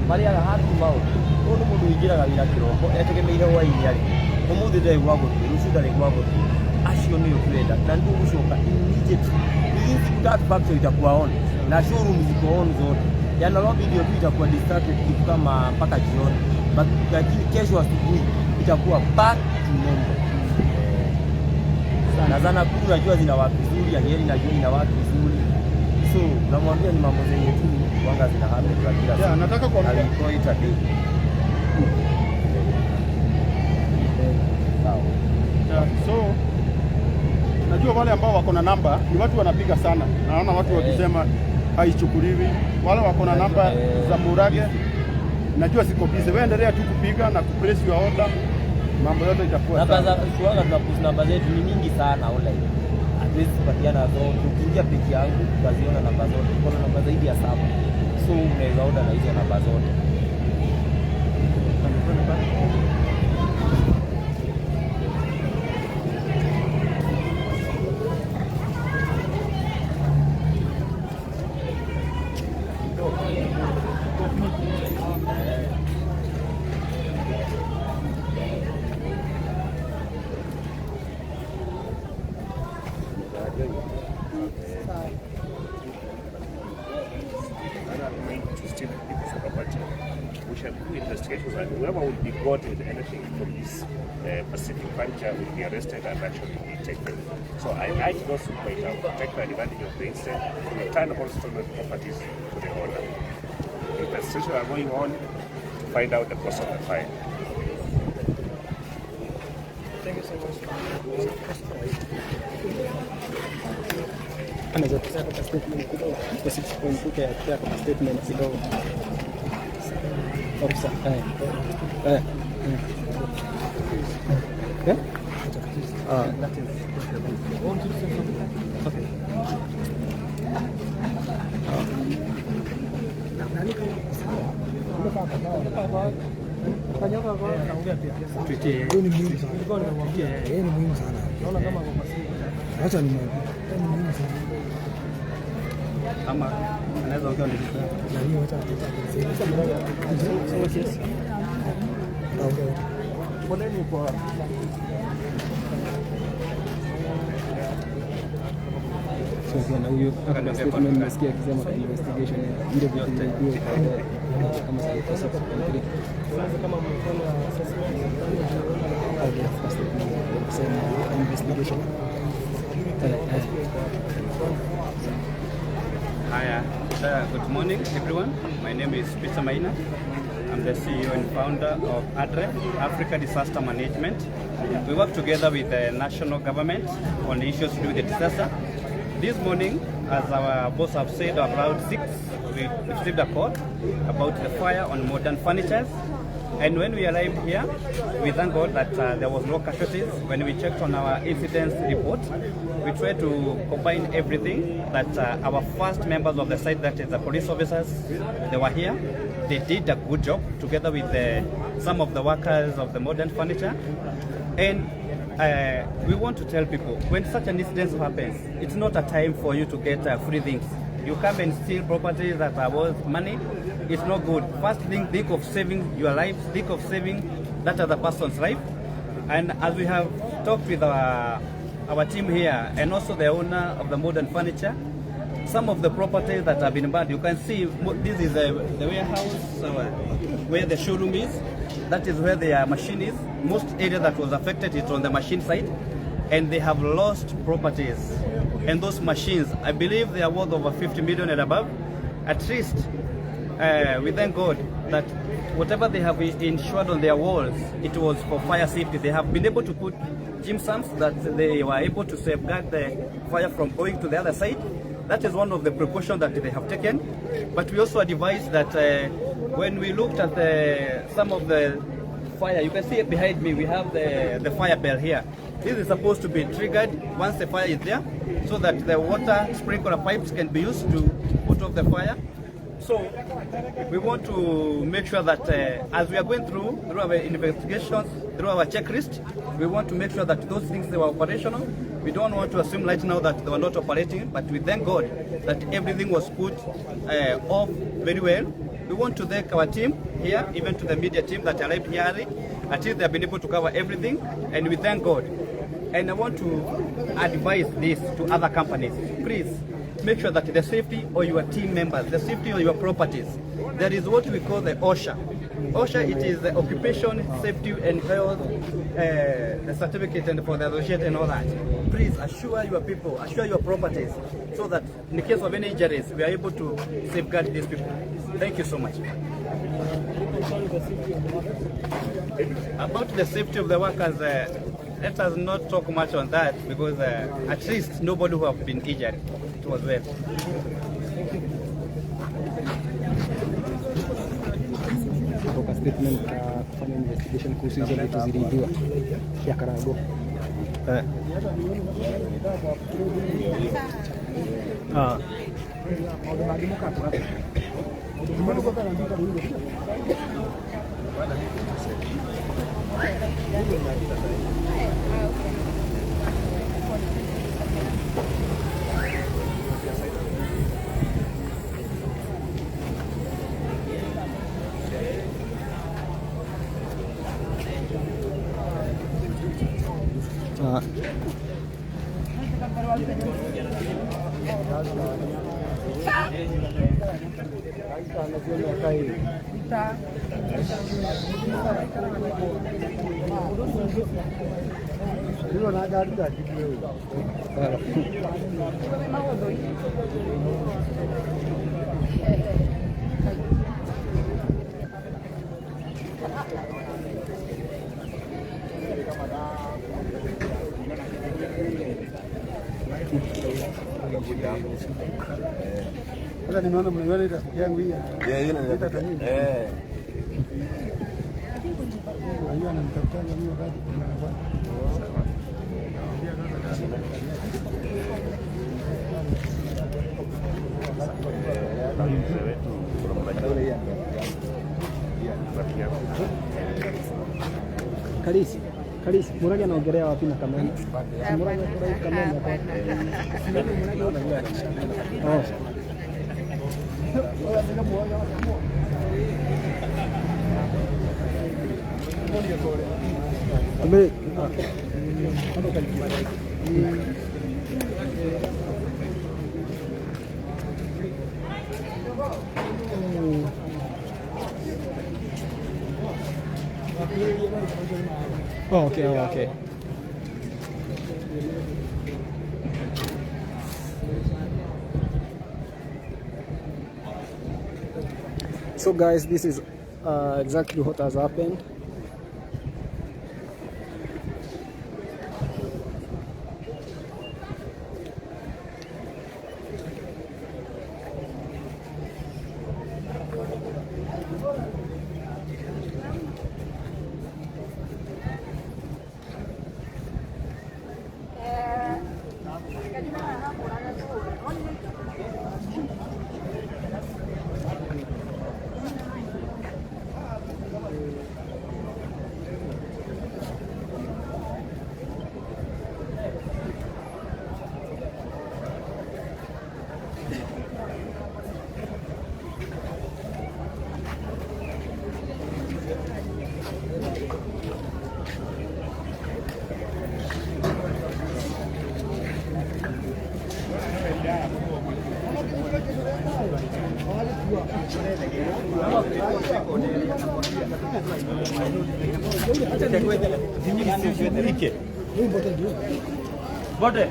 marĩaga hand to mouth. Ũyũ nĩ mũndũ ũingĩraga wĩra kĩroko etegemeire hwaĩ-inĩ arĩ. Ũmũthĩ ndarĩ gwa gũthiĩ, rũciũ ndarĩ gwa gũthiĩ. Acio nĩo twenda na nĩtũgũcoka immediately. Within siku tatu factory itakuwa on na showroom ziko on zote. Ya Nairobi ndio tu itakuwa distracted kitu kama mpaka jioni. But lakini kesho asubuhi itakuwa back to normal. Na za Nakuru najua zina watu vizuri, ya Nyeri najua ina watu vizuri. So namwambia ni mambo zenye tu wanga zina happen kwa kila siku. Yeah, nataka kuambia. Na we call it a day. Sawa. Yeah, so najua wale ambao wako na namba ni watu wanapiga sana. Naona watu wakisema haichukuliwi. Wale wako na namba za Murage najua siko busy. Wewe endelea tu kupiga na kuplace your order. Mambo yote itakuwa Namba sawa. za kuanga tunapost namba zetu ni mingi sana online. Hatuwezi kupatiana zote. Ukiingia page yangu utaziona namba zote. Kuna namba zaidi ya 7. So unaweza order na hizo namba zote. To steal people's property. We shall do investigations, and whoever will be caught with anything from this Pacific Furniture will be arrested and actually be taken. So I urge those who might have taken advantage of the incident to return all stolen properties to the owner. Investigations are going on to find out the cause of the fire. Thank you so much. Anaweza kusema kwa statement kidogo kwa 6.2 ya kwa statement kidogo. Officer, eh. Eh? Ah, that is okay. Ni muhimu sana. Ni muhimu sana. Naona kama acha ni muhimu sana. Ama anaweza ongea ndio. Nani wacha Poleni kwa sasa na huyo akana statement nimesikia akisema kwa investigation ndio vitu ndio kama sasa kwa 6.3 sasa kama mmefanya assessment au statement kusema investigation. Hi, good morning everyone. My name is Peter Maina. I'm the CEO and founder of ADRE, Africa Disaster Management. We work together with the national government on issues to do with the disaster. This morning, as our boss have said, around 6, we received a call about the fire on Modern Furnitures. And when we arrived here, we thank God that there was no casualties. When we checked on our incidents report, we tried to combine everything that our first members of the site, that is the police officers, they were here. They did a good job together with some of the workers of the Modern Furniture. And we want to tell people, when such an incident happens, it's not a time for you to get free things. You come and steal properties that are worth money. It's not good. First thing, think of saving your life, think of saving that other person's life. And as we have talked with our team here and also the owner of the Modern Furniture, some of the properties that have been burned, you can see this is the warehouse where the showroom is. That is where the machine is. Most area that was affected is on the machine side, and they have lost properties. And those machines, I believe they are worth over 50 million and above. At least, we thank God that whatever they have insured on their walls, it was for fire safety. They have been able to put gypsums that they were able to safeguard the fire from going to the other side. That is one of the precautions that they have taken. But we also advise that when we looked at some of the fire, you can see behind me, we have the fire bell here. This is supposed to be triggered once the fire is there, so that the water sprinkler pipes can be used to put off the fire. So we want to make sure that as we are going through our investigations, through our checklist, we want to make sure that those things, they were operational. We don't want to assume right now that they were not operating, but we thank God that everything was put off very well. We want to thank our team here, even to the media team that arrived here early. At least they have been able to cover everything, and we thank God. And I want to advise this to other companies. Please make sure that the safety of your team members, the safety of your properties. There is what we call the OSHA. OSHA, it is the Occupation Safety and Health, the certificate and for the associate and all that. Please assure your people, assure your properties, so that in the case of any injuries, we are able to safeguard these people. Thank you so much. About the safety of the workers, let us not talk much on that, because at least nobody who have been injured. It was well. Kutoka statement kufanya investigation kuhusu hizo vitu ziliibiwa ya Karago. Naona mnaiona ile rafiki yangu hii. Yeah, yule ni rafiki. Eh. Unajua ananitafutaga mimi wakati kuna bwana. Kalisi, Kalisi, Murage anaongelea wapi na Kamene? Murage kwa Kamene hapa. Oh. Tumbe. Oh, okay, oh, okay. So guys, this is exactly what has happened. Bote.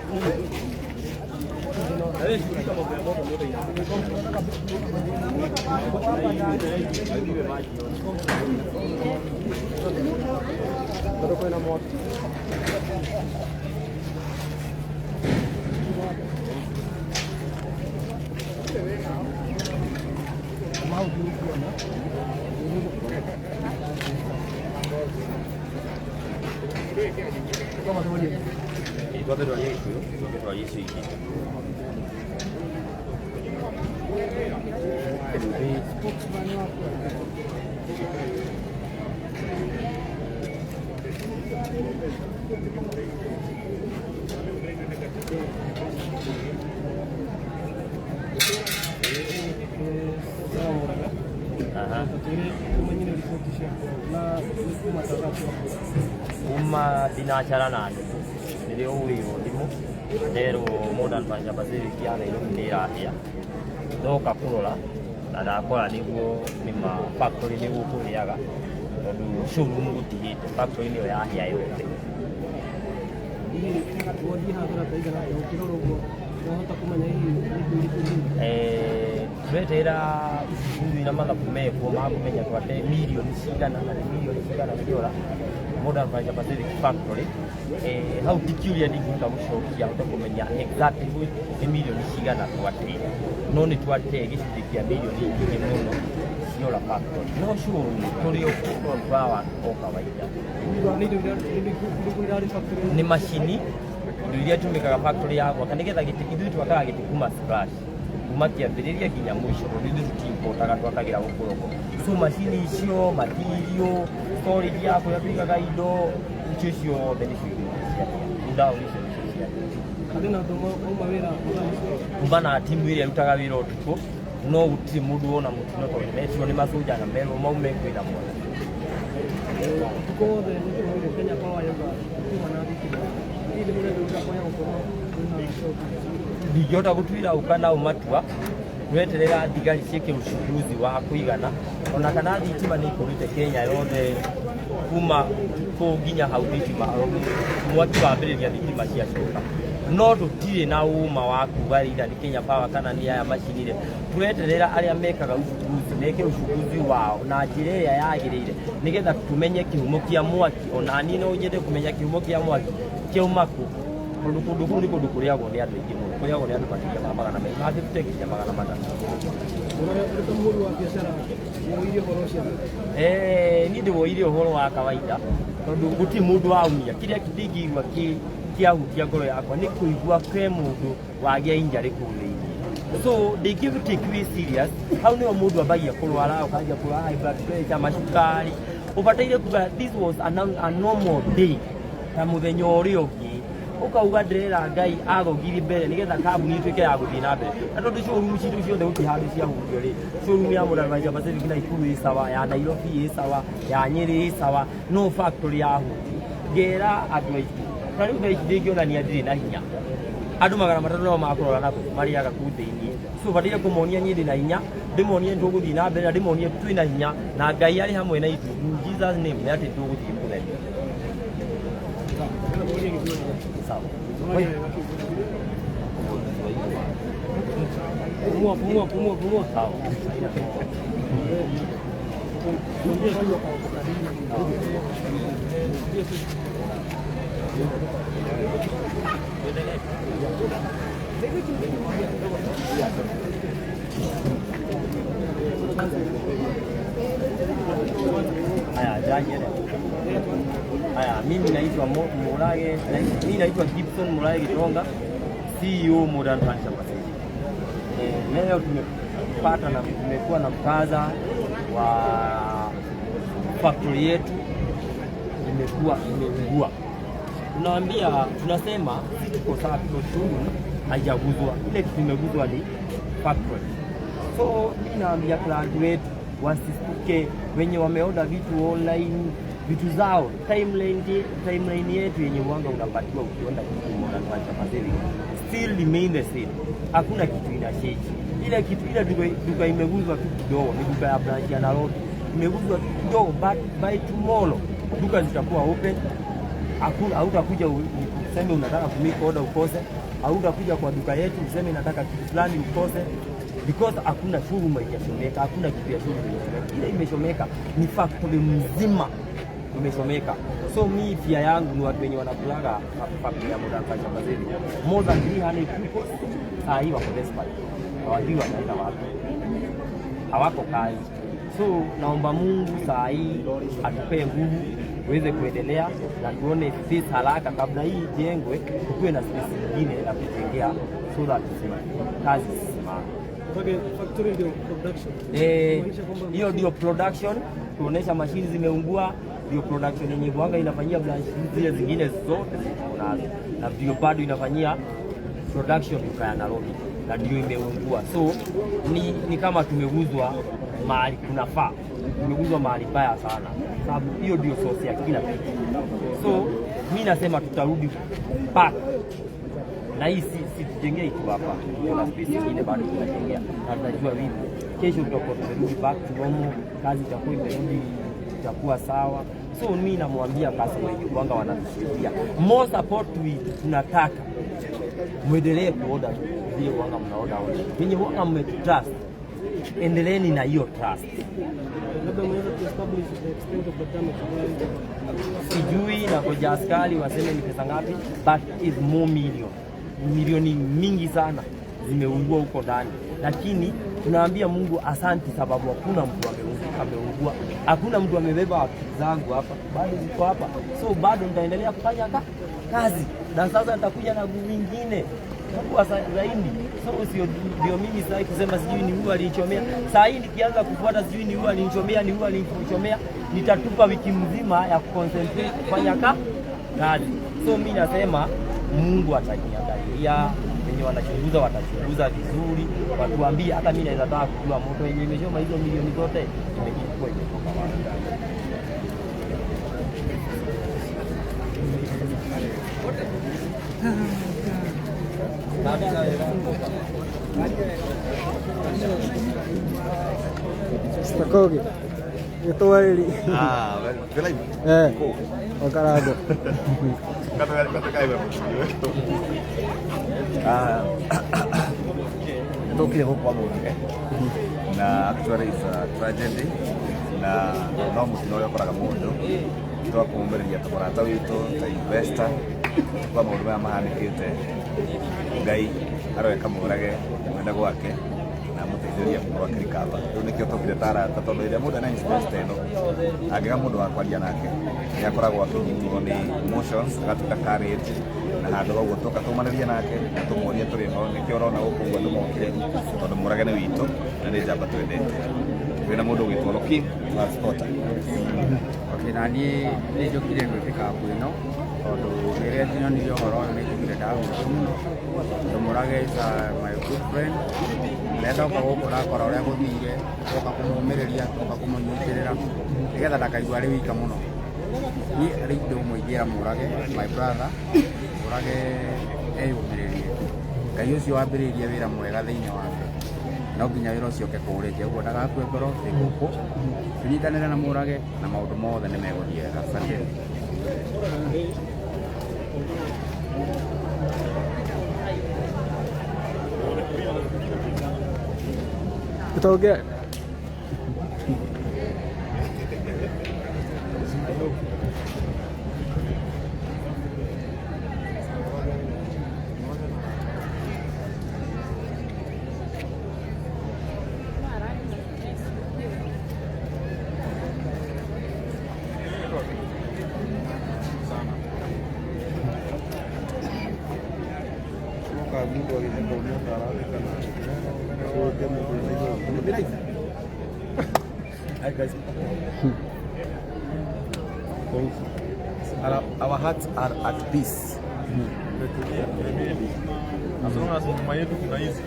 Kuma thinacara na nuthu nĩrĩo hũrĩirwo thimũ nderwo Modern Furniture Pacific ya Nairobi nĩ ĩrahĩa. Ndoka kũrora na ndakora nĩguo nĩma factory nĩguo kũrĩaga tondũ showroom gũtigĩte factory nĩyo yahĩa yothe. Turetera uthuthuria na mathabu mekwo ma kũmenya twate mirioni cigana na nĩ mirioni cigana ciora Modern Furniture Pacific Factory. Hau ti kĩũria ndingĩhota gũcokia hote kũmenya exactly nĩ mirioni cigana twate, no nĩ twate gĩcunjĩ kĩa mirioni nyingĩ mũno ciora factory, no showroom tũrĩ o tũrawa o kawaida. Nĩ macini indo iria itũmĩkaga factory ya gwaka nĩgetha gĩtĩ ithuĩ twakaga gĩtĩ kuma scratch kuma kĩambĩrĩria nginya mũico tondũ ithuĩ tũti-importaga twakagĩra gũkũ roko. So macini icio material storage ya kũrĩa tũigaga indo icio ciothe nĩcio ciahĩa ndaũ icio nĩcio ciahĩa. Kuma na timu ĩrĩa ĩrutaga wĩra ũtukũ no gũtirĩ mũndũ wona mũtino tondũ metirwo nĩ macoja na merwo maume kwĩna mwaki. Ndingĩhota gũtuĩra ũ kana ũ matua tweterera thigari ciĩke ucunguzi wa kũigana ona kana thitima nĩ ikũrĩte Kenya yothe kuma kũu nginya hau thitima mwaki wambĩrĩria thitima ciacoka, no tũtirĩ na ũma wa kuga either nĩ Kenya Power kana nĩ aya macinire. Tũreterera arĩa mekaga ucunguzi meke ucunguzi wao na njĩra ĩrĩa yagĩrĩire nĩgetha tũmenye kĩhumo kĩa mwaki. Ona niĩ no nyende kũmenya kĩhumo kĩa mwaki kĩauma kũ tondũ kũndũ kũu nĩ kũndũ kũrĩagwo nĩ andũ aingĩ mũno, kũrĩagwo nĩ andũ makĩria ma 250 nginya 300. Ũrĩ ta mũhũri wa biacara woire ũhoro ũcio? Niĩ ndĩwoire ũhoro wa kawaida tondũ gũtirĩ mũndũ waumia kĩrĩa ndingĩigua kĩahutia ngoro yakwa nĩ kũigua ke mũndũ wagĩa injury kũu thĩinĩ, so ndingĩ take it serious. Hau nĩho mũndũ ambagia kũrwara, ũkanjia kũrwara high blood pressure, macukari. Ũbataire kuga this was a normal day ta mũthenya ũrĩa ũngĩ, ũkauga ndĩrera Ngai athongirie mbere nĩgetha kambuni ĩtuĩke ya gũthiĩ na mbere. Na tondũ showroom citũ ciothe gũtirĩ handũ ciahutio rĩ, showroom ya Modern Furniture Pacific Nakuru ĩ sawa, ya Nairobi ĩ sawa, ya Nyĩrĩ ĩ sawa, no factory yahutio. Ngera andũ aitũ ta rĩu thaa ici ndĩngĩonania ndirĩ na hinya, andũ 300 nao makũrora na marĩaga kuu thĩinĩ, so bataire kũmonia niĩ ndĩ na hinya, ndĩmonie nĩ tũgũthiĩ na mbere na ndĩmonie twĩ na hinya na Ngai arĩ hamwe na ithuĩ, in Jesus name, nĩ atĩ tũgũthiĩ kũtheria. Sawa. Pumua, pumua, pumua, pumua. Sawa. Haya, jaji ele. Haya, mimi naitwa Murage, mimi naitwa Gibson Murage Gitonga, CEO Modern Furniture Pacific. Leo tumepata na tumekuwa na mkaza wa factory yetu imekuwa imeungua. Tunaambia, tunasema sisi tuko sawa because showroom haijaguzwa. Ile kitu imeguzwa ni factory. So mimi naambia client wetu wasistuke, wenye wameorder vitu online, vitu zao timeline yetu yenye mwanga unapatiwa ukiorder kitu Modern Furniture Pacific still remain the same. Hakuna kitu ina change. Ile kitu ile duka imeguzwa tu kidogo ni duka ya branch ya Nairobi. Imeguzwa tu kidogo, but by tomorrow duka zitakuwa open. Hakuna, hautakuja useme unataka kumake order ukose, hautakuja kwa duka yetu useme nataka kitu fulani ukose, because hakuna showroom haijachomeka, hakuna kitu ya showroom imechomeka. Ile imechomeka ni factory mzima imechomeka. So mi pia yangu ni watu wenye wanakulaga factory ya Modern Furniture Pacific, more than 300 people saa hii wako desperate, hawajui wataenda wapi, hawako kazi. So naomba Mungu saa hii atupee nguvu tuweze kuendelea na tuone space haraka kabla hii ijengwe, tukuwe na space nyingine ya kujengea so that kazi zisimame. Factory ndio production. Hiyo ndio production, kuonesha mashini zimeungua, ndio production yenye Bwanga inafanyia branch zile zingine zote ziko nazo, na ndio bado inafanyia production duka ya Nairobi, na ndio imeungua. So ni kama tumeguzwa mahali kunafaa, tumeguzwa mahali baya sana, sababu hiyo ndio source ya kila kitu. So mi nasema tutarudi back na hii si tujengee tu hapa, kuna space nyingine bado tunajengea, na tunajua vipi kesho tutakuwa tumerudi back to normal, kazi itakuwa imerudi, itakuwa sawa. So mi namwambia customer wenye Bwanga wanatusaidia more support, we tunataka mwendelee kuorder vile Bwanga mnaorder order, wenye Bwanga mmetutrust, endeleeni na hiyo trust. Labda umeweza kuestablish the extent of the damage? Sijui, na koja askari waseme ni pesa ngapi, but is more million, milioni mingi sana zimeungua huko ndani, lakini tunaambia Mungu asanti, sababu hakuna mtu ameungua, hakuna mtu amebeba akili zangu hapa, bado ziko hapa, so bado nitaendelea kufanya kazi na sasa nitakuja na nguvu nyingine kubwa zaidi. So sio ndio mimi sasa kusema sijui ni huyu alinichomea. Saa hii nikianza kufuata sijui ni huyu alinichomea, ni huyu alinichomea, nitatupa wiki mzima ya kuconcentrate kufanya kazi. So mimi nasema Mungu ataniangalia, wenye wanachunguza watachunguza vizuri, watuambie. Hata mimi naweza taka kujua moto yenye imechoma hizo milioni zote imechukua imetoka wapi. Kogi. Gĩtwarĩri. Ah, well, live. Wakarango. Ah, tũkire gũkũ kwa Mũrage na actually it's a tragedy, na no mũtino ũrĩa ũkoraga mũndũ twakũmũmĩrĩria ta mũrata witũ, ta investor kwa maũndũ maya mahanĩkĩte. Ngai aroeka Mũrage mwenda gwake na amũteithie. akĩgeria gũkorwo akĩrikaba. Rĩu nĩkĩo tũkire ta arata tondũ rĩrĩa mũndũ ena incident ta ĩno angĩaga mũndũ wa kwaria nake nĩ akoragwo akĩnyitwo nĩ emotions agatuĩka carried na handũ ha ũguo tũka tũmanĩrie nake na tũmũrie tũrĩ ho. Nĩkĩo ũrona gũkũ ũguo andũ mokire tondũ Mũrage nĩ witũ na nĩ njamba twendete. Twĩna mũndũ ũgwĩtwo Roki Transporter. Okay, na niĩ nĩ njũkire gwĩtĩka app ĩno tondũ rĩrĩa nyonire ũhoro ũyũ nĩ njugire ndahutio mũno tondũ Mũrage is my good friend. Rĩrĩa ndoka gũkũ ndakora ũrĩa gũthire, ndoka kũmũmĩrĩria, ndoka kũmũnyitĩrĩra nĩgetha ndakaigua arĩ wika mũno. Niĩ rĩu ndĩmũingĩra Mũrage, my brother, Mũrage eyũmĩrĩrie. Ngai ũcio wambĩrĩirie wĩra mwega thĩinĩ wake no nginya wĩra ũcio ũke kũũrĩkia, ũguo ndagakue ngoro, twĩ gũkũ tũnyitanĩre na Mũrage na maũndũ mothe nĩ megũthiĩ wega. Asante. Utaongea. Mundu agĩtheka ũrĩa ũtarathekana ũke mũndũ wĩna igũrũ. Hi guys. Our hearts are at peace. As long as nyuma yetu kuna hizi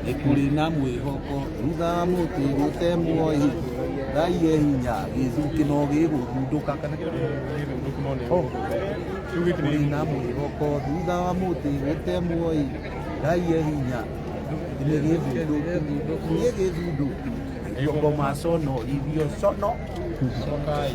Nĩ kũrĩ na mwĩhoko thutha wa mũtĩ gũtemwo ĩ Ngai e hinya gĩthukĩ no gĩgũthundũka kana kũrĩ na mwĩhoko thutha wa mũtĩ gũtemwo ĩ Ngai e hinya nĩ gĩthundũku nĩ gĩthundũku ngoma cono irio cono Cokai.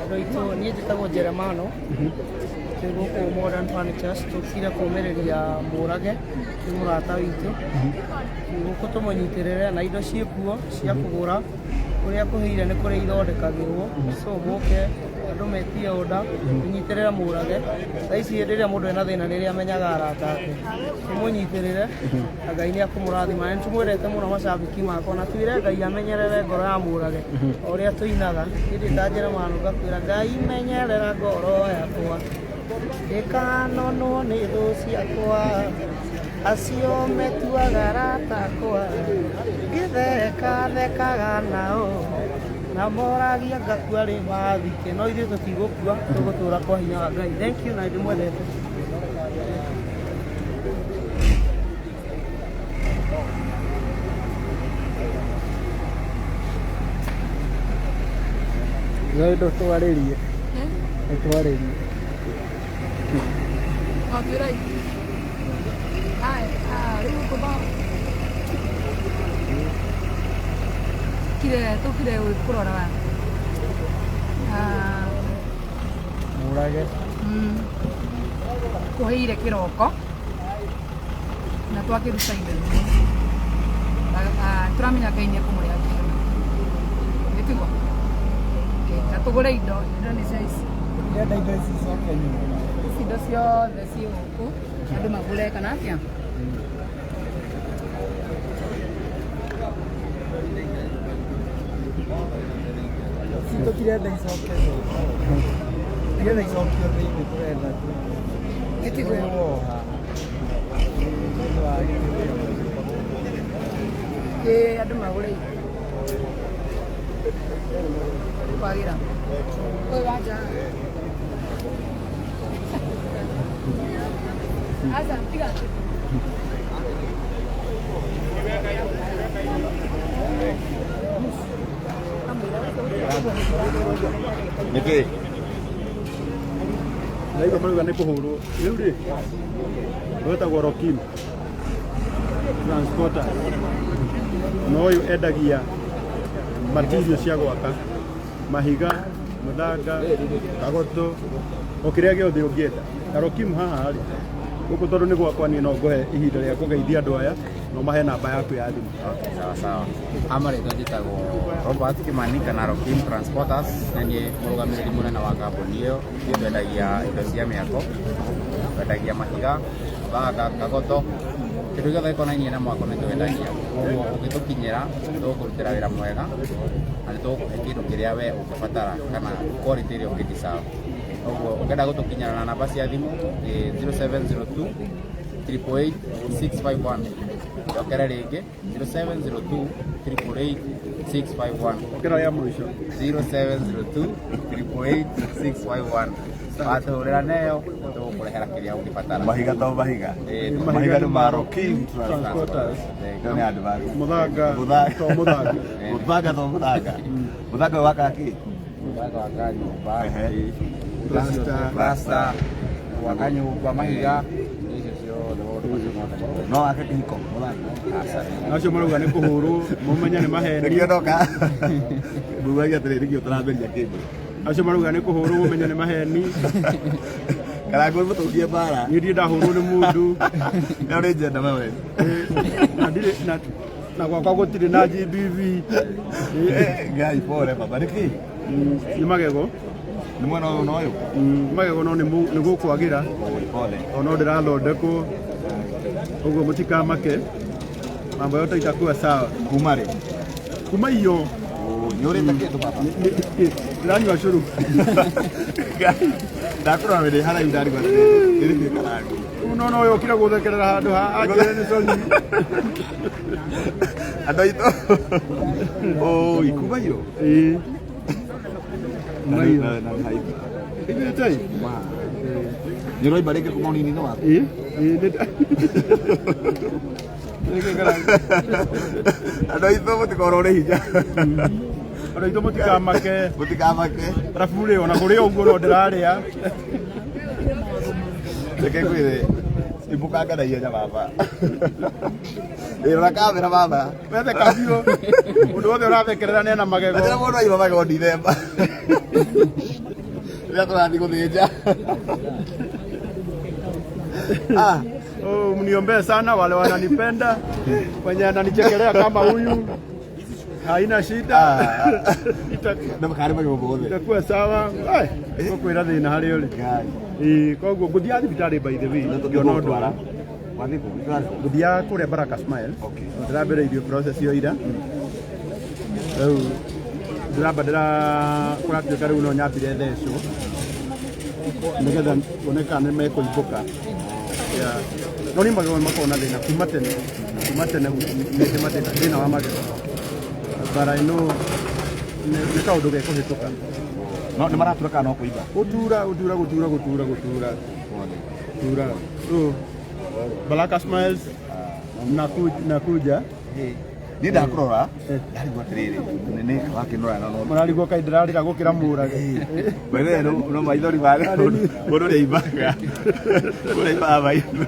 Andũ aitũ niĩ njĩtagwo Jeremano twĩ gũkũ Modern Furnitures tũkire kũmĩrĩria Mũrage nĩ mũrata witũ twĩ gũkũ tũmũnyitĩrĩre na indo ciĩkuo cia kũgũra kũrĩa kũhĩire nĩ kũrĩa ithondekagĩrwo so mũke andũ metie order tũnyitĩrĩre Mũrage. Thaa ici hĩndĩ ĩrĩa mũndũ ena thĩna nĩrĩa amenyaga arata ake tũmũnyitĩrĩre na Ngai nĩ akũmũrathima. Na nĩtũmwendete mũno macambĩki makwa na twĩre Ngai amenyerere ngoro ya Mũrage o ũrĩa tũinaga. Niĩ ndĩ ta Jeremano ngakwĩra Ngai menyerera ngoro yakwa ndĩkanonwo nĩ thũ ciakwa acio metuaga arata akwa ngĩtheka thekaga nao na moragia ngakua rĩ mathike no ithuĩ tũtigũkua tũgũtũra kwa hinya wa Ngai. Thank you na ndĩmwendete. No indo twarĩrie. Twarĩrie. No twĩra rĩu kũba kire tũkire kũrora Mũrage. Kũhĩire kĩroko na twakĩruta indo imwe tũramenya Ngai nĩ ekũmũrĩha nĩtiguo na tũgũre indo indo nĩ cia ici. Ndĩrenda indo ici icoke nyuma. Ici indo ciothe ciĩ gũkũ andũ magũre kana atĩa. Tũtirenda icoke tũtirenda icokio thĩinĩ tũrenda Nĩtiguo. woha Ĩ andũ magũre indo kwagĩra ũyũ wanja aca tiga. Nĩkĩ? Ndaigua marauga nĩ kũhũrwo rĩu rĩ wetagwo Rokim Transporter na ũyũ endagia material cia gwaka mahiga Mũthanga, kagoto, o kĩrĩa gĩothe ũngĩenda. Karokim haha rĩ, gũkũ tondũ nĩ gwakwa niĩ no ngũhe ihinda rĩa kũgeithia andũ aya na ũmahe namba yaku ya thimũ. Okay, sawa sawa. Amarĩtwa njĩtagwo Robert Kimani kana Rokim Transporters na niĩ mũrũgamĩrĩri mũnene wa kambuni ĩyo. Ithuĩ twendagia indo cia mĩako, twendagia mahiga, mũthanga, kagoto, kĩndũ gĩothe gĩkonainie na mwako nĩ twendagia. Koguo ũngĩtũkinyĩra tũgũkũrutĩra wĩra mwega na nĩ tũgũkũhe kĩndũ kĩrĩa we ũngĩbatara kana quality ĩrĩa ũngĩ deserve. Koguo ũngĩenda gũtũkinyĩra na namba cia thimũ nĩ 0702 888 651. Njokere rĩngĩ 0702 888 651. Ongera ya mũico. 0702 888 651. Watũhũrĩra neyo tũgũkũrehera kĩrĩa ũngĩbatara. Mahiga to mahiga. Ĩĩ, Mahiga nĩ ma Rokim Transporters. Ĩyo nĩ advert. Mũthanga Mũthanga to mũthanga. Mũthanga to mũthanga. Mũthanga wakaga kĩ? Mũthanga wakaga nyũmba. Plaster. Plaster. Gwaka nyũmba, mahiga. Icio ciothe maũndũ macio mothe. No wake kĩhiko mũthanga. Acio marauga nĩ kũhũrwo, mũmenye nĩ maheni. Nĩkĩo ndoka. Mbugagia atĩrĩrĩ nĩkĩo tũramberia kĩndũ. Acio marauga nĩ kũhũrwo mũmenye nĩ maheni. Karangũ mũtũngie mbara. Niĩ ndirĩ ndahũrwo nĩ mũndũ. Ĩyo nĩ njenda wewe. Na ndirĩ na na gwakwa gũtirĩ na GBV. Ngai pole baba nĩkĩ? Nĩ magego. Nĩ mwena ũyũ na ũyũ? Nĩ magego no nĩ gũkwagĩra. Pole. O no ndĩrathondekwo. Ũguo mũtikamake. Mambo yote itakuwa sawa. Kuma rĩ? Kuma iyo. Nĩ ũrĩte kĩndũ baba? Ndĩranyua cũrũ. Ndakũrora wĩrĩ haraihu ndarigwo atĩrĩrĩ nĩrĩkĩ karangũ. Rĩu no no ũyũ ũkire gũthekerera handũ ha anjĩre nĩ sorry. Andũ aitũ. Oi, kuma iyo? Ĩĩ. Kuma iyo. Na nĩ haimba. Ĩthĩte ĩ? Nĩ ũraimba rĩngĩ kuma ũnini-inĩ waku? Ĩĩ. Ĩĩ nĩ Andũ aitũ mũtikorwo nĩ hinya. Andũ aitũ mũtikamake. Mũtikamake. Arabu rĩ ona kũrĩ ũguo no ndĩrarĩa. Reke ngwĩre imbũkanga na ihenya baba. Ĩ rora kamera baba. Wetheka biũ. Mũndũ wothe ũrathekerera nĩ ena magego. Rĩrĩa mũndũ aima magego ndithemba. Rĩrĩa tũrathiĩ gũthĩnja. Ah, oh, mniombee sana wale wananipenda, wenye ananichekelea kama huyu haina shida. Na makarĩ magego mothe. Itakuwa sawa. Ai, ngũkwĩra thĩna harĩa ũrĩ. Ĩĩ, koguo ngũthiaga thibitarĩ by the way, ngĩona ũndũ ũyũ. Ngũthiaga kũrĩa Baraka Smile. Ndĩrambĩrĩirie process ĩyo ira. Rĩu ndĩramba ndĩra kũratuĩka rĩu no nyambire thecwo nĩgetha wone kana nĩ mekũimbũka. Yeah. No niĩ magego nĩ makoragwo na thĩna kuma tene, kuma tene nĩ ndĩ mathĩna thĩna wa magego. But I know nĩ kaũndũ gekũhĩtũka. No nĩ maratura kana no kũimba? Gũtura, gũtura, gũtura, gũtura, gũtura. Gũtura. So, Baraka Smiles nakuja. Niĩ ndakũrora ndarigwo atĩrĩrĩ nĩ wakĩnora na no Mũrarigwo kaĩ ndĩrarĩra gũkĩra mũrage. Wewe no maithori ma mũndũ ũrĩa imbaga ũrĩa imbaga maitho.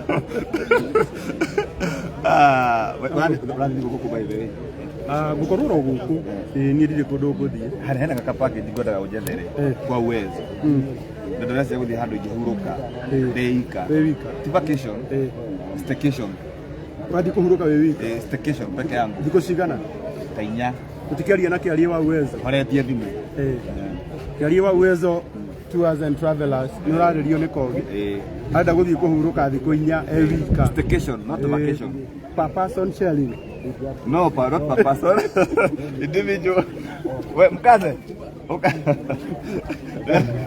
Ah, ũrathiĩ gũkũ by the way. Ah, ngũkorwo oro gũkũ. Ĩĩ niĩ ndirĩ kũndũ ngũthiĩ. Harĩ hena gaka package ngwendaga ũnjethere kwa uwezo. Na ndĩreciria gũthiĩ handũ ingĩhurũka ndĩ ika. Wĩ wika. Ti vacation. Staycation. Ũrathiĩ kũhurũka wĩ wika? Staycation peke yangu. Thikũ cigana? Ta inya. Tũtikĩaria na kĩarie wa uwezo. Horetie thimũ. Kĩarie wa uwezo tours and travelers nĩ ũrarĩrio nĩ kogi. Arenda gũthiĩ kũhurũka thikũ inya e wika. Staycation, not vacation. Per person sharing. No, pa, not per person. Individual. We, mkaze. Uka.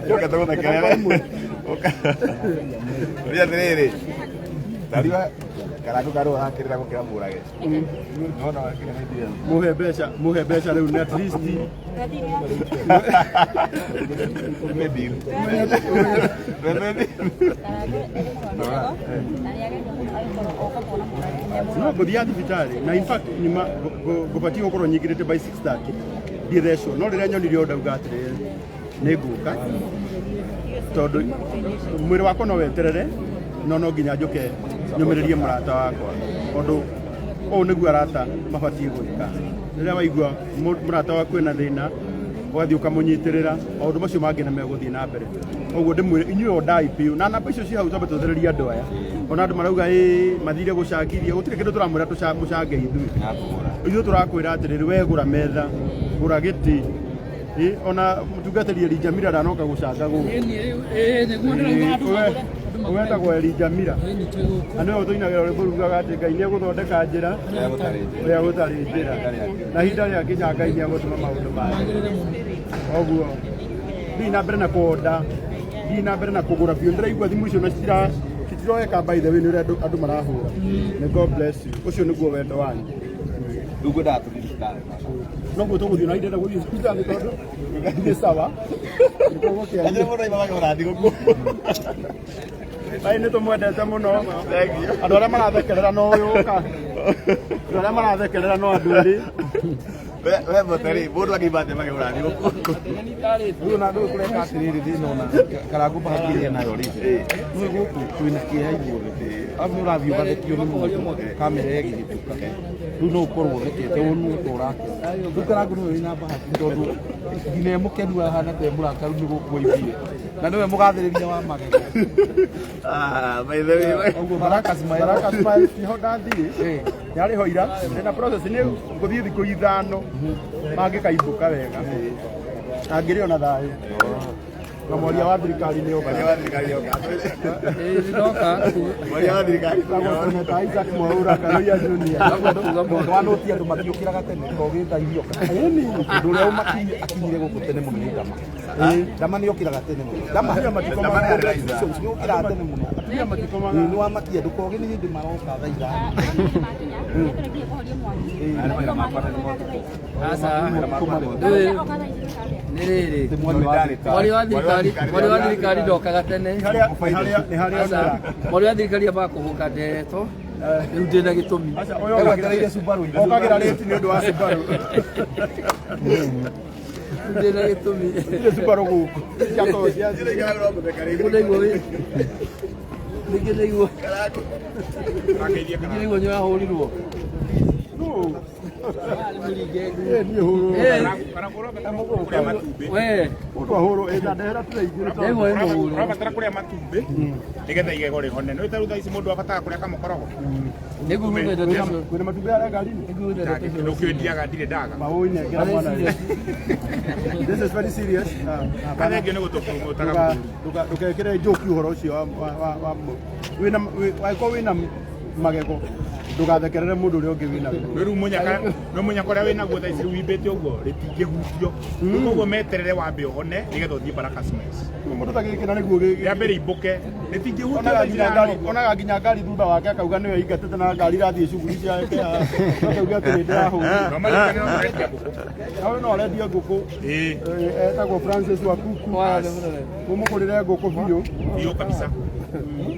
Yoka tũgũthekerere. Uka. Ũria atĩrĩrĩ. Tariwa karangũ karũa hakĩrĩra gũkĩra mũrage. No no akĩrĩra hĩndĩ ĩyo. Mũhe mbeca, mũhe mbeca rĩu nĩ at least. Nĩ deal. Nĩ deal. No ngũthiaga thibitarĩ na in fact nyuma ngũbatiĩ gũkorwo nyingĩrĩte by 6:30 thiĩ thecwo no rĩrĩa nyonire ũndũ ndauga atĩrĩrĩ nĩ ngũka tondũ mwĩrĩ wakwa no weterere no no nginya njũke nyũmĩrĩrie mũrata wakwa tondũ ũũ nĩguo arata mabatiĩ gwĩka rĩrĩa waigua mũrata waku ena thĩna Ũgathiĩ ũkamũnyitĩrĩra maũndũ macio mangĩ nĩ megũthiĩ na mbere. Koguo ndĩmwĩre inyuĩ ondai biũ na namba icio ci hau twambe tũthererie andũ aya. Ona andũ marauga ĩ mathire gũcangithia, gũtirĩ kĩndũ tũramwĩra mũcange ithuĩ. Ithuĩ tũrakwĩra atĩrĩrĩ, we gũra metha, gũra gĩtĩ. Ĩ, ona mũtungatĩri Elijah Mira ndanoka gũcanga gũkũ. Wetagwo Elijah Mira na nĩwe ũtũinagĩra rwĩmbo rugaga atĩ Ngai nĩegũthondeka njĩra ũrĩa gũtarĩ njĩra, na ihinda rĩakinya Ngai nĩegũtũma maũndũ magĩrĩre. Koguo thiĩ na mbere na kũonda, thiĩ na mbere na kũgũra biũ. Ndĩraigua thimũ icio na citiroeka by the way nĩ ũrĩa andũ marahũra. Nĩ God bless you. Ũcio nĩguo wendo wanyu. Rĩu ngwendaga tũthiĩ thibitarĩ. Noguo tũgũthiĩ na ndĩrenda gũthiĩ thibitarĩ tondũ nĩ sawa. Anjĩra mũndũ aima magĩgũra thigũkũ. Ngai nĩ tũmwendete mũno. Andũ arĩa marathekerera no ũyũ ũka. Andũ arĩa marathekerera no andũ erĩ. We mũteri, mũndũ angĩima atĩa magĩgũra thigũkũ? Rĩu na ndũĩ kũreka atĩrĩrĩ thĩna ona karangu bahati ĩrĩa nayo rĩ, nĩũĩ gũkũ twĩna kĩeha ithuothe, arabu nĩ ũrathiĩ ũgathekio nĩ mũndũ kamera ĩgĩhĩtũka, rĩu no ũkorwo ũthekete wonwo ta ũrakena. Rĩu karangu nĩwe wĩna bahati tondũ nginya e mũkenu ahana ta e mũrakaru nĩ gũkũ aiguire, na nĩwe mũgathĩrĩria wa magego. Ah, by the way. Ũguo Baraka Smile, Baraka Smile niho ndathiĩ. Yarĩ ho ira, ndĩna process nĩ ngũthiĩ thikũ 5 mangĩkaimbũka wega. Na ngĩrĩ ona thayũ. Na mwaria wa thirikari nĩ oka. Mwaria wa thirikari nĩ oka. Ndoka. Mwaria wa thirikari. Senator Isaac Mwaura Karuia Junior. Wanũti andũ matiũkĩraga tene togĩta irioka. Ũndũ ũrĩa ũmakinyire akinyire gũkũ tene mũno nĩ Ndama. Ndama nĩ okĩraga tene mũno. Ndama Atumia matikomaga. Nĩ okĩraga tene mũno. Atumia matikomaga. Nĩ wamakia ndũkoge nĩ hĩndĩ maroka thaa 5. Nĩ rĩrĩ mwaria wa thirikari, mwaria wa thirikari ndokaga tene. Aca, mwaria wa thirikari ambaga kũhũka ndeto rĩu ndĩna gĩtũmi. Okagĩra rĩti nĩ ũndũ wa Subaru. Rĩu ndĩna gĩtũmi. Gũtirĩ Subaru gũkũ. Ciakorwo cia Nĩguo ndaigua ningĩ ndaigua nĩ ũrahũrirwo. We. Mũndũ ahũrwo ĩ na ndehera tũrĩa igĩrĩ tondũ- Ndaigua wĩ mũhũre. Ũrabatara kũrĩa matumbĩ nĩgetha igego rĩhone. Nĩ ta rĩu thaa ici mũndũ abataraga kũrĩa kamũkorogo. Nĩguo Kwĩna matumbĩ harĩa ngari-inĩ? Ndũkĩendiaga ndirĩ ndaga. Maũi nengera mwana ũyũ. This is very serious. Karĩa nĩ gũtũkũmũtaga Ndũgekĩre joke ũhoro ũcio wa wĩna wangĩkorwo wĩna magego ndũgathekerere mũndũ ũrĩa ũngĩ wĩna guo. Rĩu mũnyaka no mũnyaka ũrĩa wĩnaguo thaa ici rĩu wimbĩte ũguo rĩtingĩhutio. Rĩu koguo meterere wambe ũhone nĩgetha ũthiĩ Baraka Smiles. Mũndũ tagĩkĩra nĩguo Rĩa mbere imbũke rĩtingĩhutio Onaga thaa ici nginya ngari, rĩhana ũguo. onaga nginya ngari thutha wake akauga nĩwe ĩingatĩte na ngari irathiĩ cuguri ciake akauga atĩ nĩ ndĩrahũrire. No maririkane no marendia ngũkũ. Na ũyũ no arendia ngũkũ. Etagwo Francis Wakuku. Ũmũgũrĩre ngũkũ biũ. Biũ kabisa.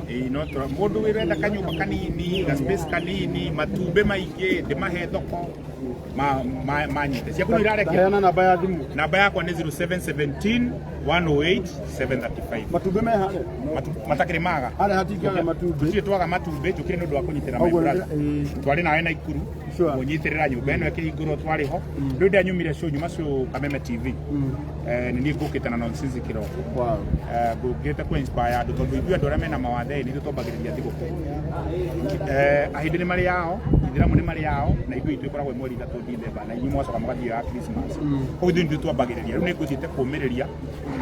Ĩĩ no tũra mũndũ wĩrenda kanyũmba kanini ga space kanini matumbĩ maingĩ ndĩmahe thoko manyite ciaku no irarekia. Heana namba ya thimũ. Namba yakwa nĩ 0717 108 735. Matumbĩ me harĩa? Matakĩrĩ maga. Harĩa hatingĩaga matumbĩ. Tũtirĩ twaga matumbĩ njũkire nĩ ũndũ wa kũnyitĩra my Ũguo brother. Twarĩ nawe Naikuru kũnyitĩrĩra nyũmba ĩno ĩkĩhingũrwo twarĩ ho. Rĩu ndanyumire show nyuma show Kameme TV. Nĩ niĩ ngũkĩte na nonsense kĩroko. Ngũkĩte kũ inspire andũ tondũ ithuĩ andũ arĩa mena mawathe nĩ ithuĩ twambagĩrĩria thigũkũ. Ahĩndĩ nĩ marĩ yao, Ithĩramu nĩ marĩ yao, na ithuĩ itũ ĩkoragwo ĩ mweri 3 Dithemba, na inyuĩ mũgacoka mũgathiĩ ya Christmas. Koguo ithuĩ nĩ ithuĩ twambagĩrĩria. Rĩu nĩ ngũthiĩte kũũmĩrĩria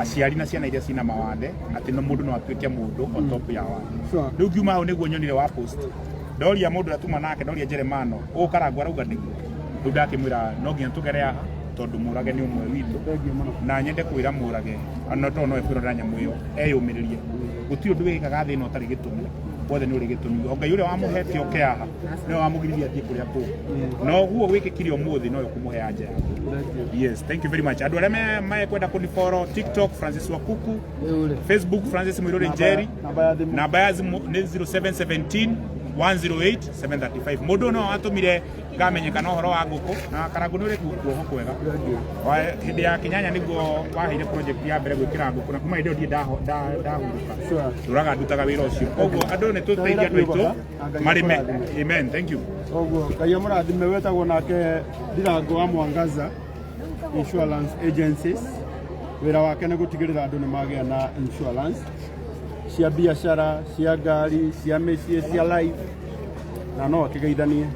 aciari na ciana iria ciina mawathe atĩ no mũndũ no atuĩke mũndũ on top ya wathe. Rĩu ngiuma hau nĩguo nyonire wa post. Ndoria mũndũ ũrĩa tuma nake, ndoria Jeremano, ũũ Karangũ arauga nĩguo. Rĩu ndakĩmwĩra no nginya tũgere haha tondũ Mũrage nĩ ũmwe witũ na nyende kwĩra Mũrage ona tondũ no ekwĩrorera nyamũ ĩyo eyũmĩrĩrie. Gũtirĩ ũndũ wĩkĩkaga thĩ ĩno ũtarĩ gĩtũmi, wothe nĩ ũrĩ gĩtũmi. O Ngai ũrĩa wamũhete oke haha nĩwe wamũgiririe athiĩ kũrĩa kũngĩ. Na ũguo wĩkĩkire ũmũthĩ nowe ũkũmũhe anja yaku. Yes, thank you very much. Andũ arĩa mekwenda kũnifollow TikTok Francis Wakuku, Facebook Francis Muiruri Njeri, namba ya thimũ nĩ 0717 108 735. Mũndũ ũyũ no watũmire ngamenyekana ũhoro wa ngũkũ na Karangũ nĩ ũrĩ guoko kwega. Hĩndĩ ya Kĩnyanya nĩguo waheire project ya mbere gwĩkĩra ngũkũ na kuma hĩndĩ ĩyo ndirĩ ndahurũka. Ndũraga ndutaga wĩra ũcio. Koguo andũ nĩ tũteithie andũ aitũ marĩme. Amen. Thank you. Koguo Ngai amũrathime wetagwo nake Ndirango wa Mwangaza. Insurance Agencies. Wĩra wake nĩ gũtigĩrĩra andũ nĩ magĩa na insurance cia biacara, cia ngari, cia mĩciĩ, cia life, na no akĩgeithanie.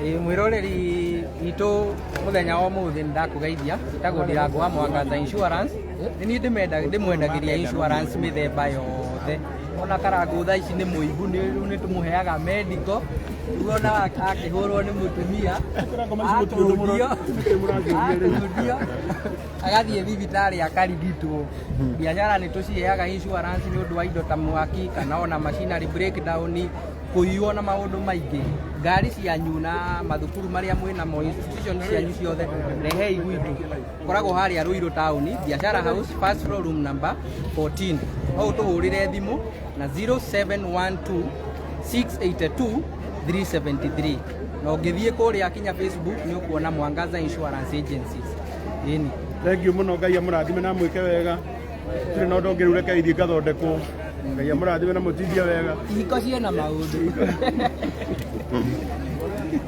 Ĩĩ, mwĩroreri witũ mũthenya wa ũmũthĩ nĩ ndakũgeithia. Njĩtagwo Ndirango wa Mwangaza Insurance. Nĩ niĩ ndĩmwendagĩria insurance mĩthemba yothe. Ona Karangũ thaa ici nĩ mũibu, rĩu nĩ tũmũheaga medical. Rĩu ona akĩhũrwo nĩ mũtumia akundio agathiĩ thibitarĩ akarigitwo. Biacara nĩ tũciheaga insurance nĩ ũndũ wa indo ta mwaki kana ona machinery breakdown, kũiywo na maũndũ maingĩ. Ngari cianyu na mathukuru marĩa mwĩnamo, institution cianyu ciothe, rehei gwitũ. Koragwo harĩa Ruiru town, Biashara House, first floor, room number 14. No ũtũhũrĩre thimũ na 0712 682 373, na ũngĩthiĩ kũrĩa kinya Facebook nĩ ũkuona Mwangaza Insurance Agencies. Ĩni. Thank you mũno. Ngai amũrathime na amwĩke wega. Tirĩ na ũndũ ũngĩ, rĩu reke ithiĩ ngathondekwo. Ngai amũrathime na mũtindie wega. Ihiko ciĩna maũndũ.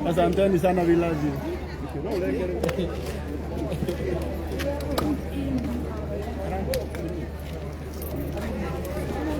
Asanteni sana, we love you.